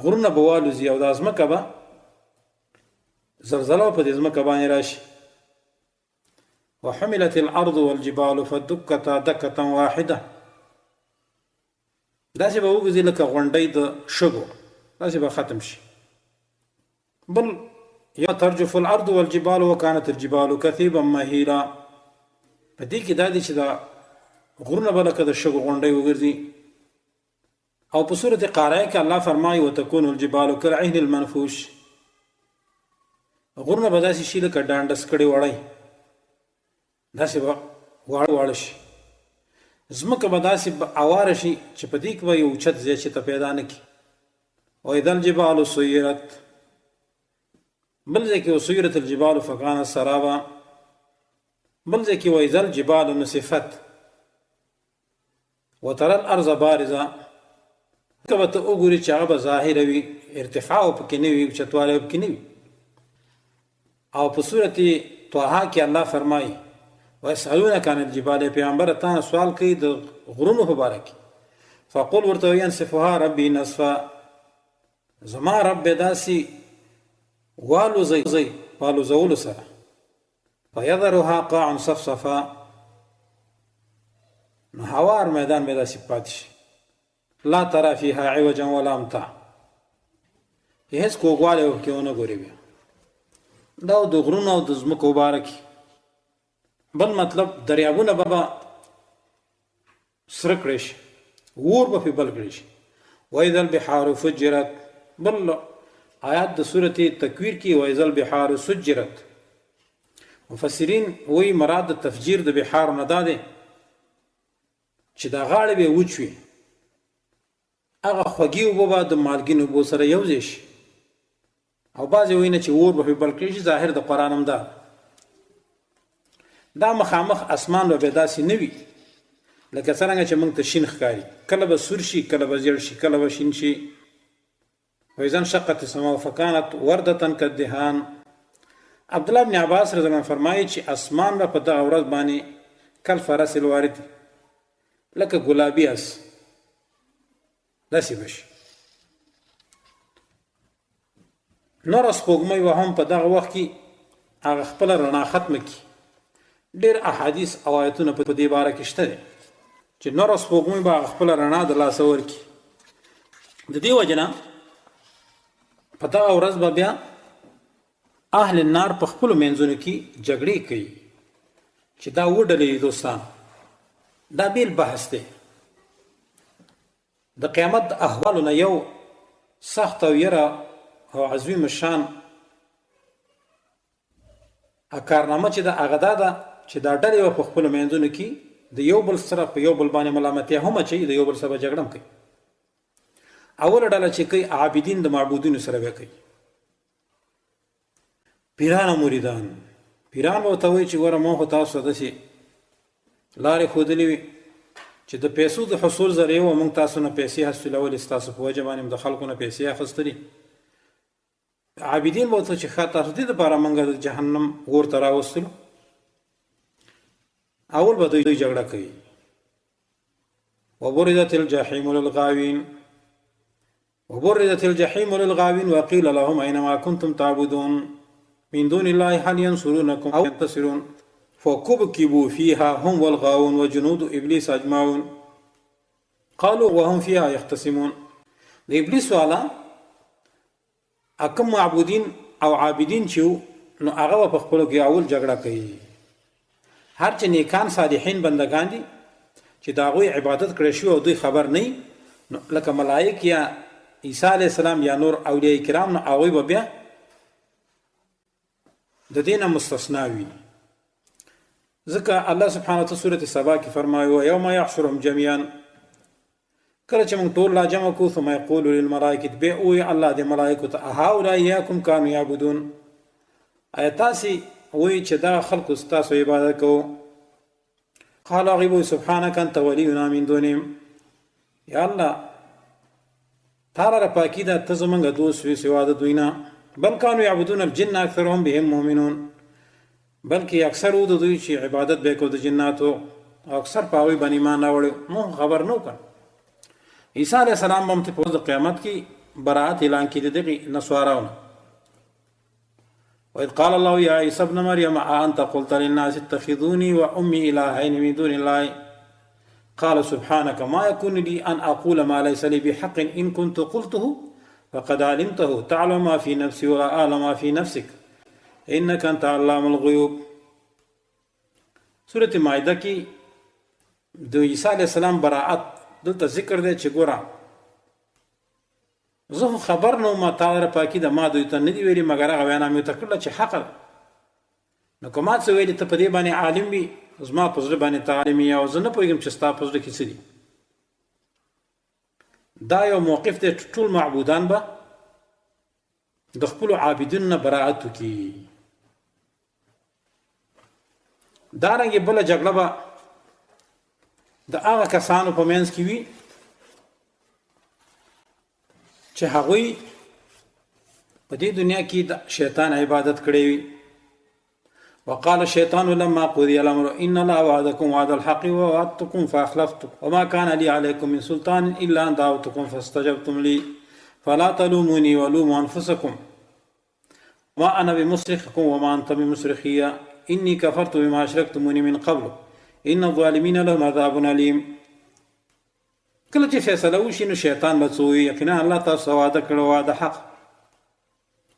غرونه به والوځي او دا ځمکه به زلزله په دې ځمکه باندې راشي. وحملت الارض والجبال فدکتا دکتا واحده، داسې به وګرځي لکه غونډۍ د شګو، داسې به ختم شي. بل یا ترجف الارض والجبال وكانت الجبال كثيبا مهيلا، په دې کې دا دي چې دا غرونه به لکه د شګو غونډۍ وګرځي. او په سورة قارعه کې الله فرمایي وتكون الجبال كالعهن المنفوش، غرونه به داسې شي لکه ډانډس کړې وړی، داسې به واړه واړه شي. ځمکه به داسې اواره شي چې په دې کې به یو اوچت ځای چې ته پیدا نه کړي. او اذا الجبال سیرت، بل ځای کې وسیرت الجبال فکانت سرابا، بل ځای کې واذا الجبال نسفت وترى الارض بارزه، ځکه به ته وګورې چې هغه به ظاهره وي، ارتفاع به پکې نه وي، اوچتوالی به پکې نه وي. او په سورة طه کې الله فرمایي ويسألونك عن الجبال، پیغمبر تا نه سوال کوي د غرونو په باره کې، فقل ورته ينسفها ربي نسفا، زما رب به داسې والوزوي په الوزولو سره، فيذرها قاعا صفصفا، نو هوار میدان به داسې پاتې شي، لا ترى فيها عوجا ولا امتا، چې هېڅ کوږوالی پکې ونه ګوري. بیا دا د غرونو او د ځمکو باره کې. بل مطلب دریابونه به سره کړی شي، اور به پرې بل کړی شي. واذا البحار فجرت، بل آیات د سورة تکویر کې واذا البحار سجرت. مفسرین وایي مراد د تفجیر د بحار نه دا دی چې دا غاړې به وچ وي، هغه خوږې اوبه به د مالګینو اوبو سره یو ځای شي. او بعضې وایي نه چې اور به پرې بل کړی شي، ظاهر د قرآن هم دا دا مخامخ اسمان به بیا داسې نه وي. لکه څرنګه چې موږ ته شین ښکاري، کله به سور شي، کله به زیړ شي، کله به شین شي. واذا انشقت السماء فكانت ورده كالدهان. عبد الله بن عباس رضی الله عنه فرمایي چې اسمان به په دغه ورځ باندې کل فرس الوارد، لکه ګلابي اس داسې به شي. نور سپوږمۍ به هم په دغه وخت کې هغه خپله رڼا ختمه کړي. ډېر احادیث او آیتونه په دې باره کې شته دي چې نور سپوږمۍ به هغه خپله رڼا د لاسه ورکړي. د دې وجې نه په دغه ورځ به بیا اهل النار په خپلو منځونو کې جګړې کوي چې دا اووه ډلې دي. دوستان، دا بیل بحث دی. د قیامت د احوالو نه یو سخت او یره او عظیم شان کارنامه چې د هغه دا ده چې دا ډلې به په خپلو منځونو کې د یو بل سره په یو بل باندې ملامتیا هم اچوي، د یو بل سره به جګړه هم کوي. اوله ډله چې کوي عابدین د معبودینو سره به کوي، پیران او مریدان. پیران به ورته وایي چې ګوره مونږ خو تاسو ته داسې لارې ښودلې وي چې د پیسو د حصول ذریعه وه، مونږ تاسو نه پیسې حاصلولې، ستاسو په وجه باندې د خلکو نه پیسې اخیستلې. عابدین به ورته چې ښه تاسو دې دپاره مونږ د جهنم اور ته راوستلو. اول به دوی جګړه کوي. وبرزت الجحیم للغاوین، وبرزت الجحيم للغاوين وقيل لهم أين ما كنتم تعبدون من دون الله هل ينصرونكم أو ينتصرون فكبكبوا فيها هم والغاوون وجنود إبليس أجمعون قالوا وهم فيها يختصمون. د ابلیس والا اکم معبودین او عابدین چې نو هغه په خپلو کې اول جګړه کوي. هر چې نیکان صالحین بندگان دي چې د هغوی عبادت کړی شوی او دوی خبر نه نو لکه ملائک یا عیسی علیه السلام یا نور اولیاء کرام، نو هغوی به بیا د دې نه مستثنا وي. ځکه الله سبحانه وتعالی سورة سبا کې فرمایي یوم یحشرهم جميعا، کله چې موږ ټول را جمع کو، ثم یقول للملائکه، به وایي الله د ملائکو ته هؤلاء ایاکم کانوا یعبدون، آیا تاسې وایي چې دا خلکو ستاسو عبادت کوو؟ قال هغوی به سبحانک انت ولینا من دونهم، یا الله تا لره پاکي ده، ته زمونږ دوست وې سوا د دوی نه. بل کانو یعبدون الجن اکثرهم بهم مؤمنون، بلکې اکثر وو د دوی چې عبادت به کو د جناتو او اکثر په هغوی باندې ایمان راوړی، مونږ خبر نه وکړ. عیسی علیه السلام به هم په ورځ د قیامت کې براعت اعلان کړي د دغې نصاراو نه. وإذ قال الله يا عيسى ابن مريم أأنت قلت للناس اتخذوني وأمي إلهين من دون الله قال سبحانك ما يكون لي أن أقول ما ليس لي بحق إن كنت قلته فقد علمته تعلم ما في نفسي ولا أعلم ما في نفسك إنك أنت علام الغيوب. سورة مائده کې د عیسی علیه السلام براعت دلته ذکر دی چې ګوره زه خو خبر نه وم، تا لره پاکي ده، ما دوی ته نه دي ویلي، مګر هغه وینا مې ورته کړله چې حقه ده. نو که ما څه ویلي ته په دې باندې عالم وي، زما په زړه باندې ته عالم یې او زه نه پوهېږم چې ستا په زړه کې څه دي. دا یو موقف دی چې ټول معبودان به د خپلو عابدینو نه براعت وکړي. دارنګه بله جګړه به د هغه کسانو په منځ کې وي چې هغوی په دې دنیا کې د شیطان عبادت کړی وي. وقال الشيطان لما قضي الأمر إن الله وعدكم وعد الحق ووعدتكم فأخلفتكم وما كان لي عليكم من سلطان إلا أن دعوتكم فاستجبتم لي فلا تلوموني ولوموا أنفسكم ما أنا بمصرخكم وما أنت بمصرخي إني كفرت بما أشركتموني من قبل إن الظالمين لهم عذاب أليم. کله چې فیصله وشي نو شیطان به څه وایي؟ یقینا الله تاسو وعده کړې، وعده حق.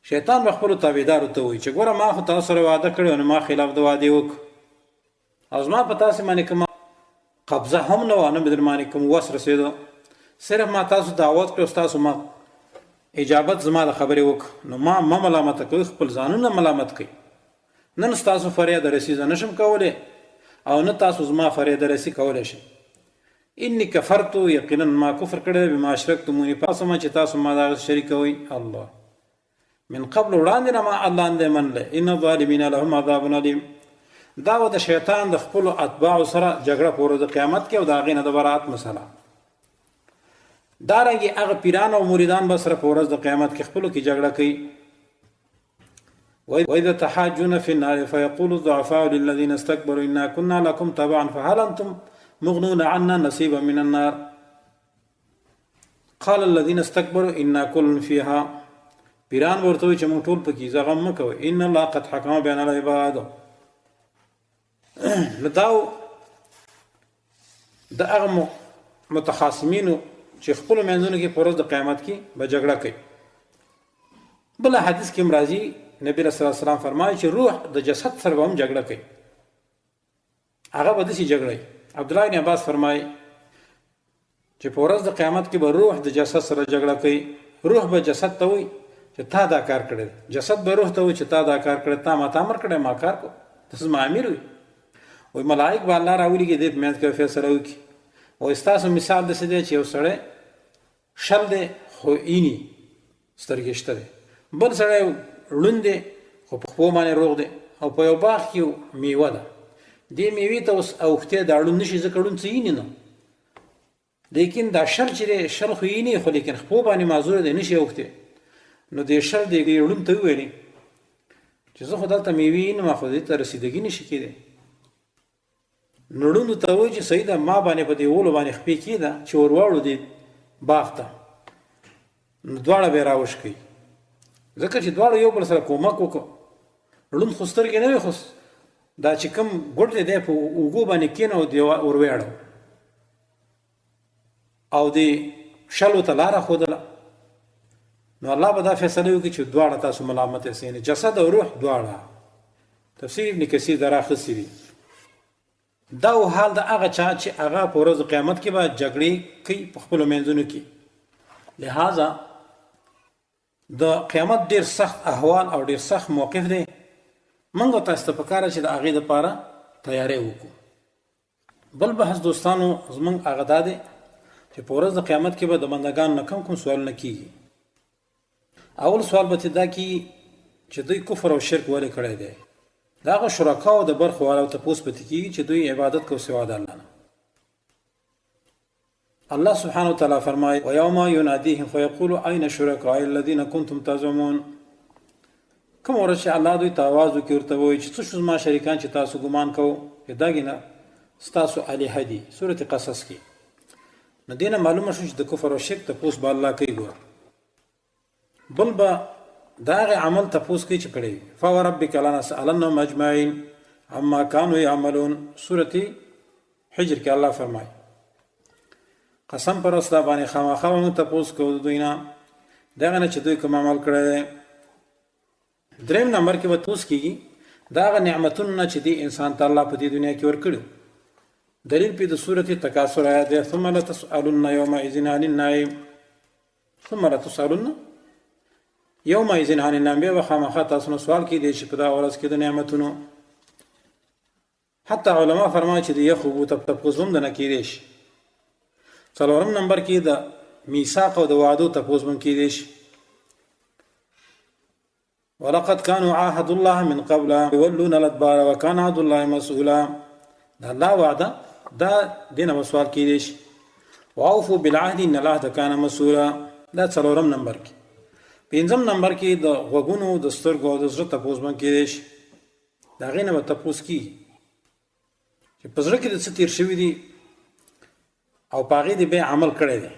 شیطان به خپلو تابعدارو ته وایي چې ګوره ما خو تاسو سره وعده کړې نو ما خلاف د وعدې وکړ او زما په تاسو باندې کومه قبضه هم نه وه، نه مې در باندې کوم وس رسېدو، صرف ما تاسو دعوت کړو، تاسو ما اجابت زما د خبرې وکړ، نو ما مه ملامته کوئ، خپل ځانونه ملامت کوئ. نن ستاسو فریاد رسي زه نشم کولی او نه تاسو زما فریاد رسي کولی شئ. انی کفرت، یقینا ما کفر کړی بما اشرکتمونی، پس ما چې تاسو ما دغه شریکوئ الله من قبل، وړاندې نه ما الله نه دی منلی. ان الظالمین لهم عذاب الیم. دا و د شیطان د خپل اتباع سره جګړه په ورځ د قیامت کې او د هغې نه د برات مسله. دارنګه هغه پیران او مریدان به سره په ورځ د قیامت کې خپلو کې جګړه کوي. وإذا تحاجون في النار فيقول الضعفاء للذين استكبروا إنا كنا لكم تبعا فهل أنتم مغنون عنا نصيبا من النار قال الذين استكبروا إنا كل فيها. پیران ورته وایي چې موږ ټول پکې ځه، غم مه کوئ، ان الله قد حکم بین العباد. نو دا د هغه متخاصمینو چې خپلو منځونو کې په ورځ د قیامت کې به جګړه کوي. بل حدیث کې هم راځي، نبی رسول الله سلام فرمایي چې روح د جسد سره به هم جګړه کوي، هغه به داسې جګړه وي. عبدالله بن عباس فرمایي چې په ورځ د قیامت کې به روح د جسد سره جګړه کوي. روح به جسد ته وایي چې تا دا کار کړی، جسد به روح ته وایي چې تا دا کار کړی، تا ما ته امر کړی، ما کار کو، ته زما امیر وي. وایي ملایک به الله راولېږي، دې په منځ کې به فیصله وکړي. وایي ستاسو مثال داسې دی چې یو سړی شل دی خو ایني سترګې شته دی، بل سړی ړوند دی خو په خپو باندې روغ دی، او په یو باغ کې میوه ده، دې میوې ته اوس اوښتی دا ړوند نشي ځکه ړوند څه ایني نه، لیکن دا شل چې دی شل خو ایني خو لیکن خپو باندې معذور دی نشي اوښتی. نو دې شل دې ړوند ته وویلې چې زه خو دلته میوې اینم خو دې ته رسیدګي نشي کېدی. نو ړوند ته وایي چې صحیح ده، ما باندې په دې ولو باندې خپې کېده چې ور واړو دې باغ ته، نو دواړه به یې راوشکوي، ځکه چې دواړو یو بل سره کومک وکړو. ړوند خو سترګې نه وې، خو دا چې کوم ګوډ دی دی په اوږو باندې کښېنه او دی ور ویاړو او دی شلو ته لاره ښودله. نو الله به دا فیصله وکړي چې دواړه تاسو ملامت یاست، یعنې جسد او روح دواړه. تفسیر ابن کثیر دا راخیستي دي. دا و حال د هغه چا چې هغه په ورځ قیامت کې به جګړې کوي په خپلو منځونو کې. لہذا د قیامت ډیر سخت احوال او ډیر سخت موقف دی. موږ تاسو ته پکاره چې د هغې دپاره تیاری وکړو. بل بحث دوستانو زمونږ هغه دا دی چې په ورځ د قیامت کې به د بندګانو نه کوم کوم سوالونه کیږي. اول سوال به دا کیږي چې دوی کفر او شرک ولې کړی دی. د هغه شرکاو د برخو والو تپوس به ترې کیږي چې دوی عبادت کو سوا د الله نه. الله سبحانه وتعالى فرمای ويوم يناديهم فيقول اين شركائي الذين كنتم تزعمون. کوم ورځ چې الله دوی ته आवाज وکړي ورته وایي چې څه شو زما شریکان چې تاسو ګمان کوو چې دا ګینه ستاسو الهه دي. سورة قصص کې نو دینه معلومه شو چې د کفر او شرک تپوس به الله کوي. ګوره بل به د هغې عمل تپوس کوي چې کړی وي. فوربک لنسألنهم اجمعین عما کانوا یعملون. سورة حجر کې الله فرمایي قسم پر رسول باندې خامخا به موږ تپوس کوو د دوی نه دغه نه چې دوی کوم عمل کړی دی. دریم نمبر کې به تپوس کېږي د هغه نعمتونو نه چې دې انسان ته الله په دې دنیا کې ورکړي. دلیل پې د سورة تکاثر آیات دی، ثم لتسألن یومئذ عن النعیم. ثم لتسألن یومئذ عن النعیم. بیا به خامخا تاسو نه سوال کېدی شي په دا ورځ کې د نعمتونو. حتی علما فرمایي چې د یخ اوبو ته تپوس هم د نه کېدی شي. څلورم نمبر کې د میثاق او د وعدو تپوس هم کېدی شي. ولقد كانوا عاهد الله من قبل يولون الادبار وكان عهد الله مسؤولا. د الله وعده دا دینه به سوال کېدی شي. واوفوا بالعهد ان العهد كان مسؤولا. دا څلورم نمبر کې. پنځم نمبر کې د غوږونو د سترګو او د زړه تپوس هم کېدی شي. د هغې نه به تپوس کېږي چې په زړه کې د څه تېر شوي دي او په هغې دې بیا عمل کړی دی.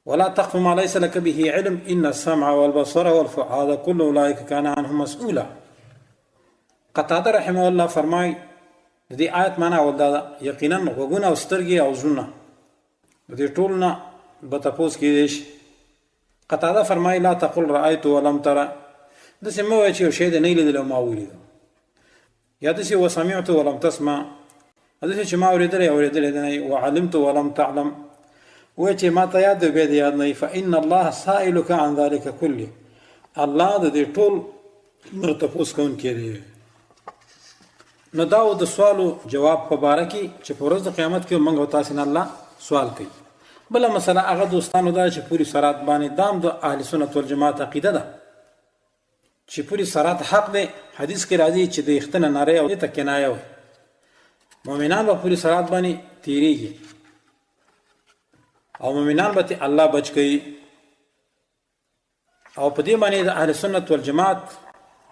ولا تقف ما ليس لك به علم ان السمع والبصر والفؤاد كل اولئك كان عنه مسؤولا. قتاده رحمه الله فرمای د دې آیت معنا اول دا ده یقینا غوږونه او سترګې او زړونه د دې ټول نه به تپوس کېدی شي. قتاده فرمای لا تقل رأيت ولم ترى، داسې مه وایه چې یو شی دې نه لیدلی او ما ولیدو، یا داسې وسمعت ولم تسمع، داسې چې ما اورېدلی اورېدلی دې نه وي، وعلمت ولم تعلم، وایه چې ما ته یاد دی بیا دې یاد نه وي. فإن الله سائلک عن ذلک کله، الله د دې ټول نه تپوس کوونکی دی. نو دا و د سوالو جواب په باره کې چې په ورځ د قیامت کې موږ او تاسې نه الله سوال کوي. بله مسله هغه دوستانو دا چې پورې صراط باندې دام د اهل سنت والجماعت عقیده ده چې پوری صراط حق دی. حدیث کې راځي چې د اختنه نری او ته کنایه وي، مؤمنان به پوری صراط باندې تیریږي او مؤمنان به الله بچ کوي. او په دې باندې د اهل سنت والجماعت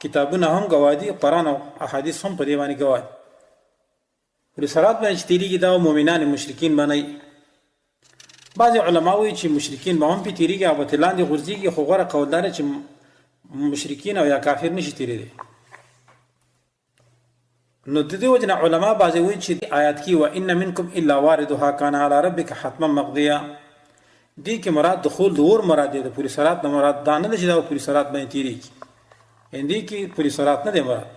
کتابونه هم ګواه دي، قرآن او احادیث هم په دې باندې ګواه دي. پوری صراط باندې چې تیریږي دا مؤمنان مشرکین باندې. بعضې علما وایي چې مشرکین به هم پې تېرېږي او به ترې لاندې غورځېږي، خو غوره قول دا دی چې مشرکین او یا کافر نشي تېرېدی. نو د دې وجې نه علما بعضې وایي چې آیات کې و ان منکم الا واردها کان علی ربک حتما مقضیا، دې کې مراد دخول د اور مراد دی، د پولي صراط نه مراد دا نه ده چې دا پولي صراط باندې تېرېږي، ان دې کې پولي صراط نه دی مراد.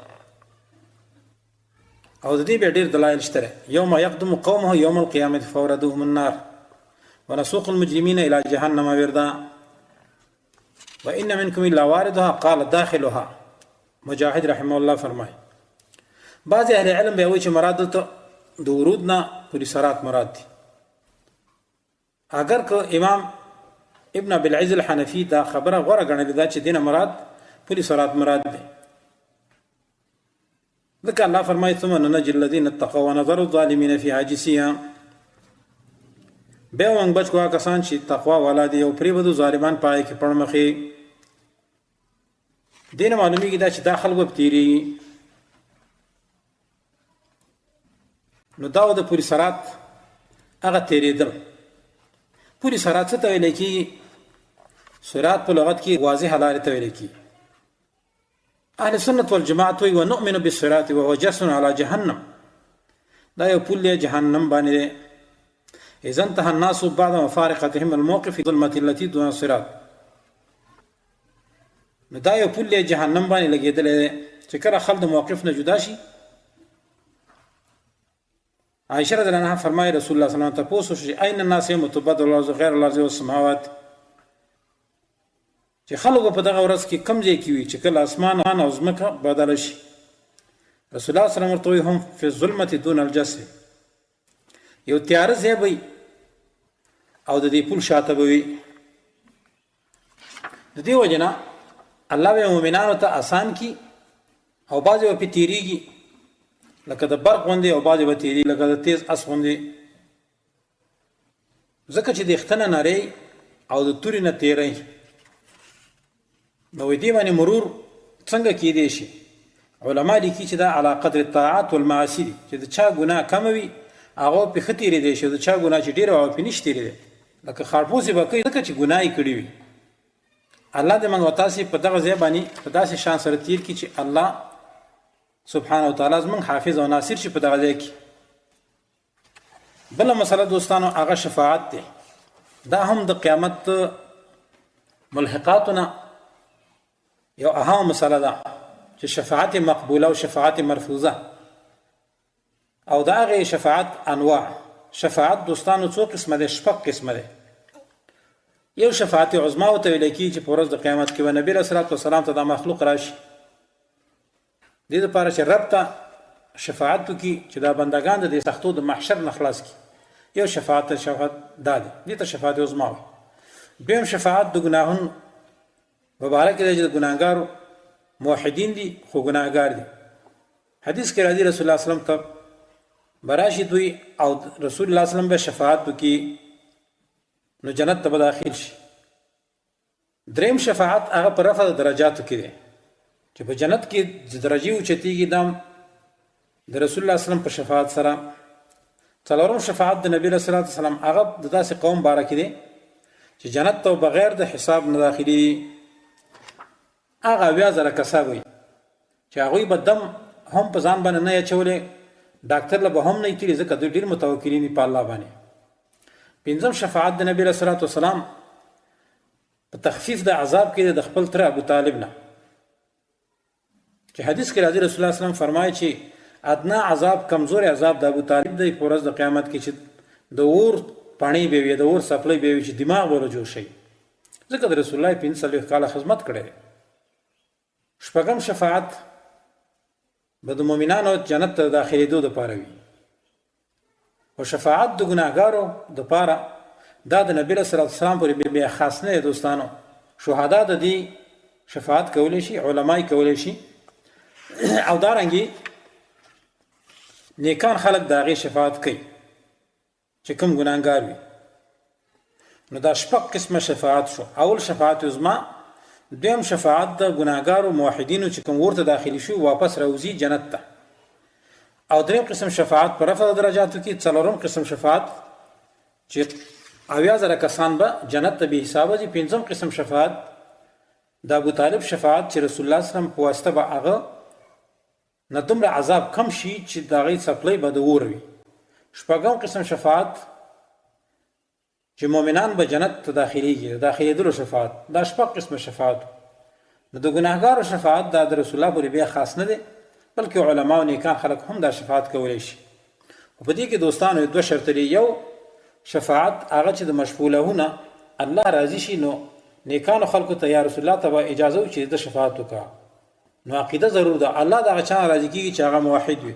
او د دې بیا ډېر دلایل شته. یوم یقدم قومه یوم القیامة فوردوهم النار ونسوق المجرمین الى جهنم وردا وان منکم الا واردها قال داخلها. مجاهد رحمه الله فرمای بعض اهل علم بیا وایي چې مراد دلته د ورود نه پوری صراط مراد دی. اګر که امام ابن ابي العز الحنفي دا خبره غوره ګڼلې ده چې دینه مراد پوری صراط مراد دی، ځکه الله فرمایي ثم ننجي الذين اتقوا ونذر الظالمين فيها جثيا. بیا موږ بچ کوه کسان چې تقوا والا دي او پرې بدو ظالمان پای کې پړمخې. دینه معلومیږي دا چې دا خلک به تیریږي. نو دا د پوری صراط هغه تیریدل. پوری صراط څه ته ویل کیږي؟ صراط په لغت کې واضح لارې ته ویل کیږي. اهل سنت والجماعت وی ونؤمن بالصراط وهو جسر على جهنم. دا یو پل دی جهنم باندې دی. اذا انتهى الناس بعد مفارقتهم الموقف ظلمة التي دون الصراط. نو دا یو پل دی جهنم باندې لګېدلی دی چې کله خلک د موقف نه جدا شي. عائشه رضی الله عنها فرمایي رسول الله صلی الله علیه وسلم تاسو شي اين الناس يوم تبدل الارض غیر الارض والسماوات، چې خلکو په دغه ورځ کې کم ځای کې وي چې کله اسمان او ځمکه بدله شي. رسول الله صلی الله علیه وسلم ورته وایي هم فی الظلمة دون الجسر، یو تیاره ځای به او د دې پل شاته به وي. د دې وجه نه الله به مؤمنانو ته آسان کی او بعضې به پې تېرېږي لکه د برق غوندې، او بعضې به تېرېږي لکه د تیز اس غوندې، ځکه چې د ښتنه نری او د تورې نه تیری. نو دې باندې مرور څنګه کیدی شي؟ علما لیکي چې دا علی قدر الطاعات والمعاصي دي، چې د چا ګناه کمه وي هغه پې ښه تېرېدی شي، او د چا ګناه چې ډېره هغه پې نشي تېرېدی. لکه خاړپوسې به کوي ځکه چې ګناه یې کړې وي. الله دې موږ او تاسې په دغه ځای باندې په داسې شان سره تېر کړي چې الله سبحانه وتعالی زموږ حافظ او ناصر شي په دغه ځای کې. بله مسله دوستانو هغه شفاعت دی. دا هم د قیامت ملحقاتونه یو اهم مسله ده چې شفاعت مقبوله او شفاعت مرفوضه او دا هغه شفاعت انواع. شفاعت دوستانو څو قسمه ده؟ شپږ قسمه ده. یو شفاعت عظما او ته ویل کیږي چې په ورځ د قیامت کې به نبی رسول الله والسلام ته دا مخلوق راشي، دې لپاره چې رب ته شفاعت وکړي چې دا بندگان د دې سختو د محشر نه خلاص کړي. یو شفاعت شفاعت دا دی، دې ته شفاعت عظما وایي. دویم شفاعت د ګناهونو مبارک دی چې د ګناهګارو موحدین دي خو ګناهګار دي. حدیث کې راځي رسول الله صلی الله علیه وسلم ته براشي دوی او رسول الله صلی الله علیه وسلم به شفاعت وکړي نو جنت ته به داخل شي. دریم شفاعت هغه په رفع د درجاتو کې دی چې په جنت کې د درجې اوچتیږي دام د رسول الله صلی الله علیه وسلم په شفاعت سره. څلورم شفاعت د نبی رسول الله صلی الله علیه وسلم هغه د داسې قوم باره کې دی چې جنت ته بغیر د حساب نه داخلي. هغه 70,000 کسان وي چې هغوی به دم هم په ځان باندې نه اچولې، ډاکتر له به هم نه تلي ځکه دوی ډېر متوکلین دي په الله باندې. پنځم شفاعت د نبی رسول الله والسلام په تخفیف د عذاب کې د خپل تر ابو طالب نه چې حدیث کې راځي رسول الله صلی الله علیه وسلم فرمایي چې ادنا عذاب کمزوري عذاب د ابو طالب دی په ورځ د قیامت کې چې د اور پڼې به وي، د اور څپلۍ به وي چې دماغ به له جوړ شي، ځکه د رسول الله 45 کاله خدمت کړی دی. شپږم شفاعت به د مؤمنانو جنت ته داخلېدو دپاره وي، او شفاعت د ګناهګارو دپاره دا د نبی علیه السلام پورې بیا خاص نه دی دوستانو. شهدا د دې شفاعت کولی شي، علما یې کولی شي، او دارنګې نیکان خلک د هغې شفاعت کوي چې کوم ګناهګار وي. نو دا شپږ قسمه شفاعت شو. اول شفاعت عظما، دویم شفاعت د ګناهګارو موحدینو چې کوم ورته داخلي شو واپس راوځي جنت ته، او دریم قسم شفاعت پر رفع درجاتو کې، څلورم قسم شفاعت چې 70,000 کسان به جنت ته به حساب ځي، پنځم قسم شفاعت د ابو طالب شفاعت چې رسول الله صلی الله علیه وسلم په واسطه به هغه نه دومره عذاب کم شي چې د هغې څپلۍ به د اور وي، شپږم قسم شفاعت چې مؤمنان به جنت ته داخليږي، د داخلېدلو شفاعت. دا شپږ قسمه شفاعت. نو د ګناهګارو شفاعت دا د رسول الله پورې بیا خاص نه دی، بلکې علما او نیکان خلک هم دا شفاعت کولی شي. خو په دې کې دوستانو دوه شرط لري. یو شفاعت هغه چې د مشفوع له نه الله راضي شي، نو نیکانو خلکو ته یا رسول الله ته به اجازه وي چې د شفاعت وکړه. نو عقیده ضرور ده، الله د هغه چا نه راضي کېږي چې هغه موحد وي.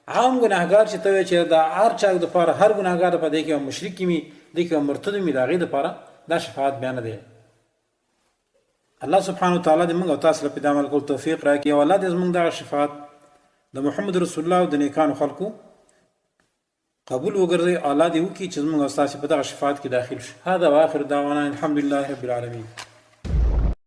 عام ګناهګار چې ته وایې چې دا هر چا دپاره، هر ګناهګار دپاره، دی کې به مشرک وي، دی کې به مرتد وي، د هغې دپاره دا شفاعت بیا نه دی. الله سبحانه وتعالی دې موږ او تاسو له په دې عمل کولو توفیق راکړي، او الله دې زموږ دغه شفاعت د محمد رسول الله او د نیکانو خلکو قبول وګرځي. الله دې وکړي چې زموږ او تاسو په دغه شفاعت کې داخل شو. هذا واخر دعوانا الحمد لله رب العالمین.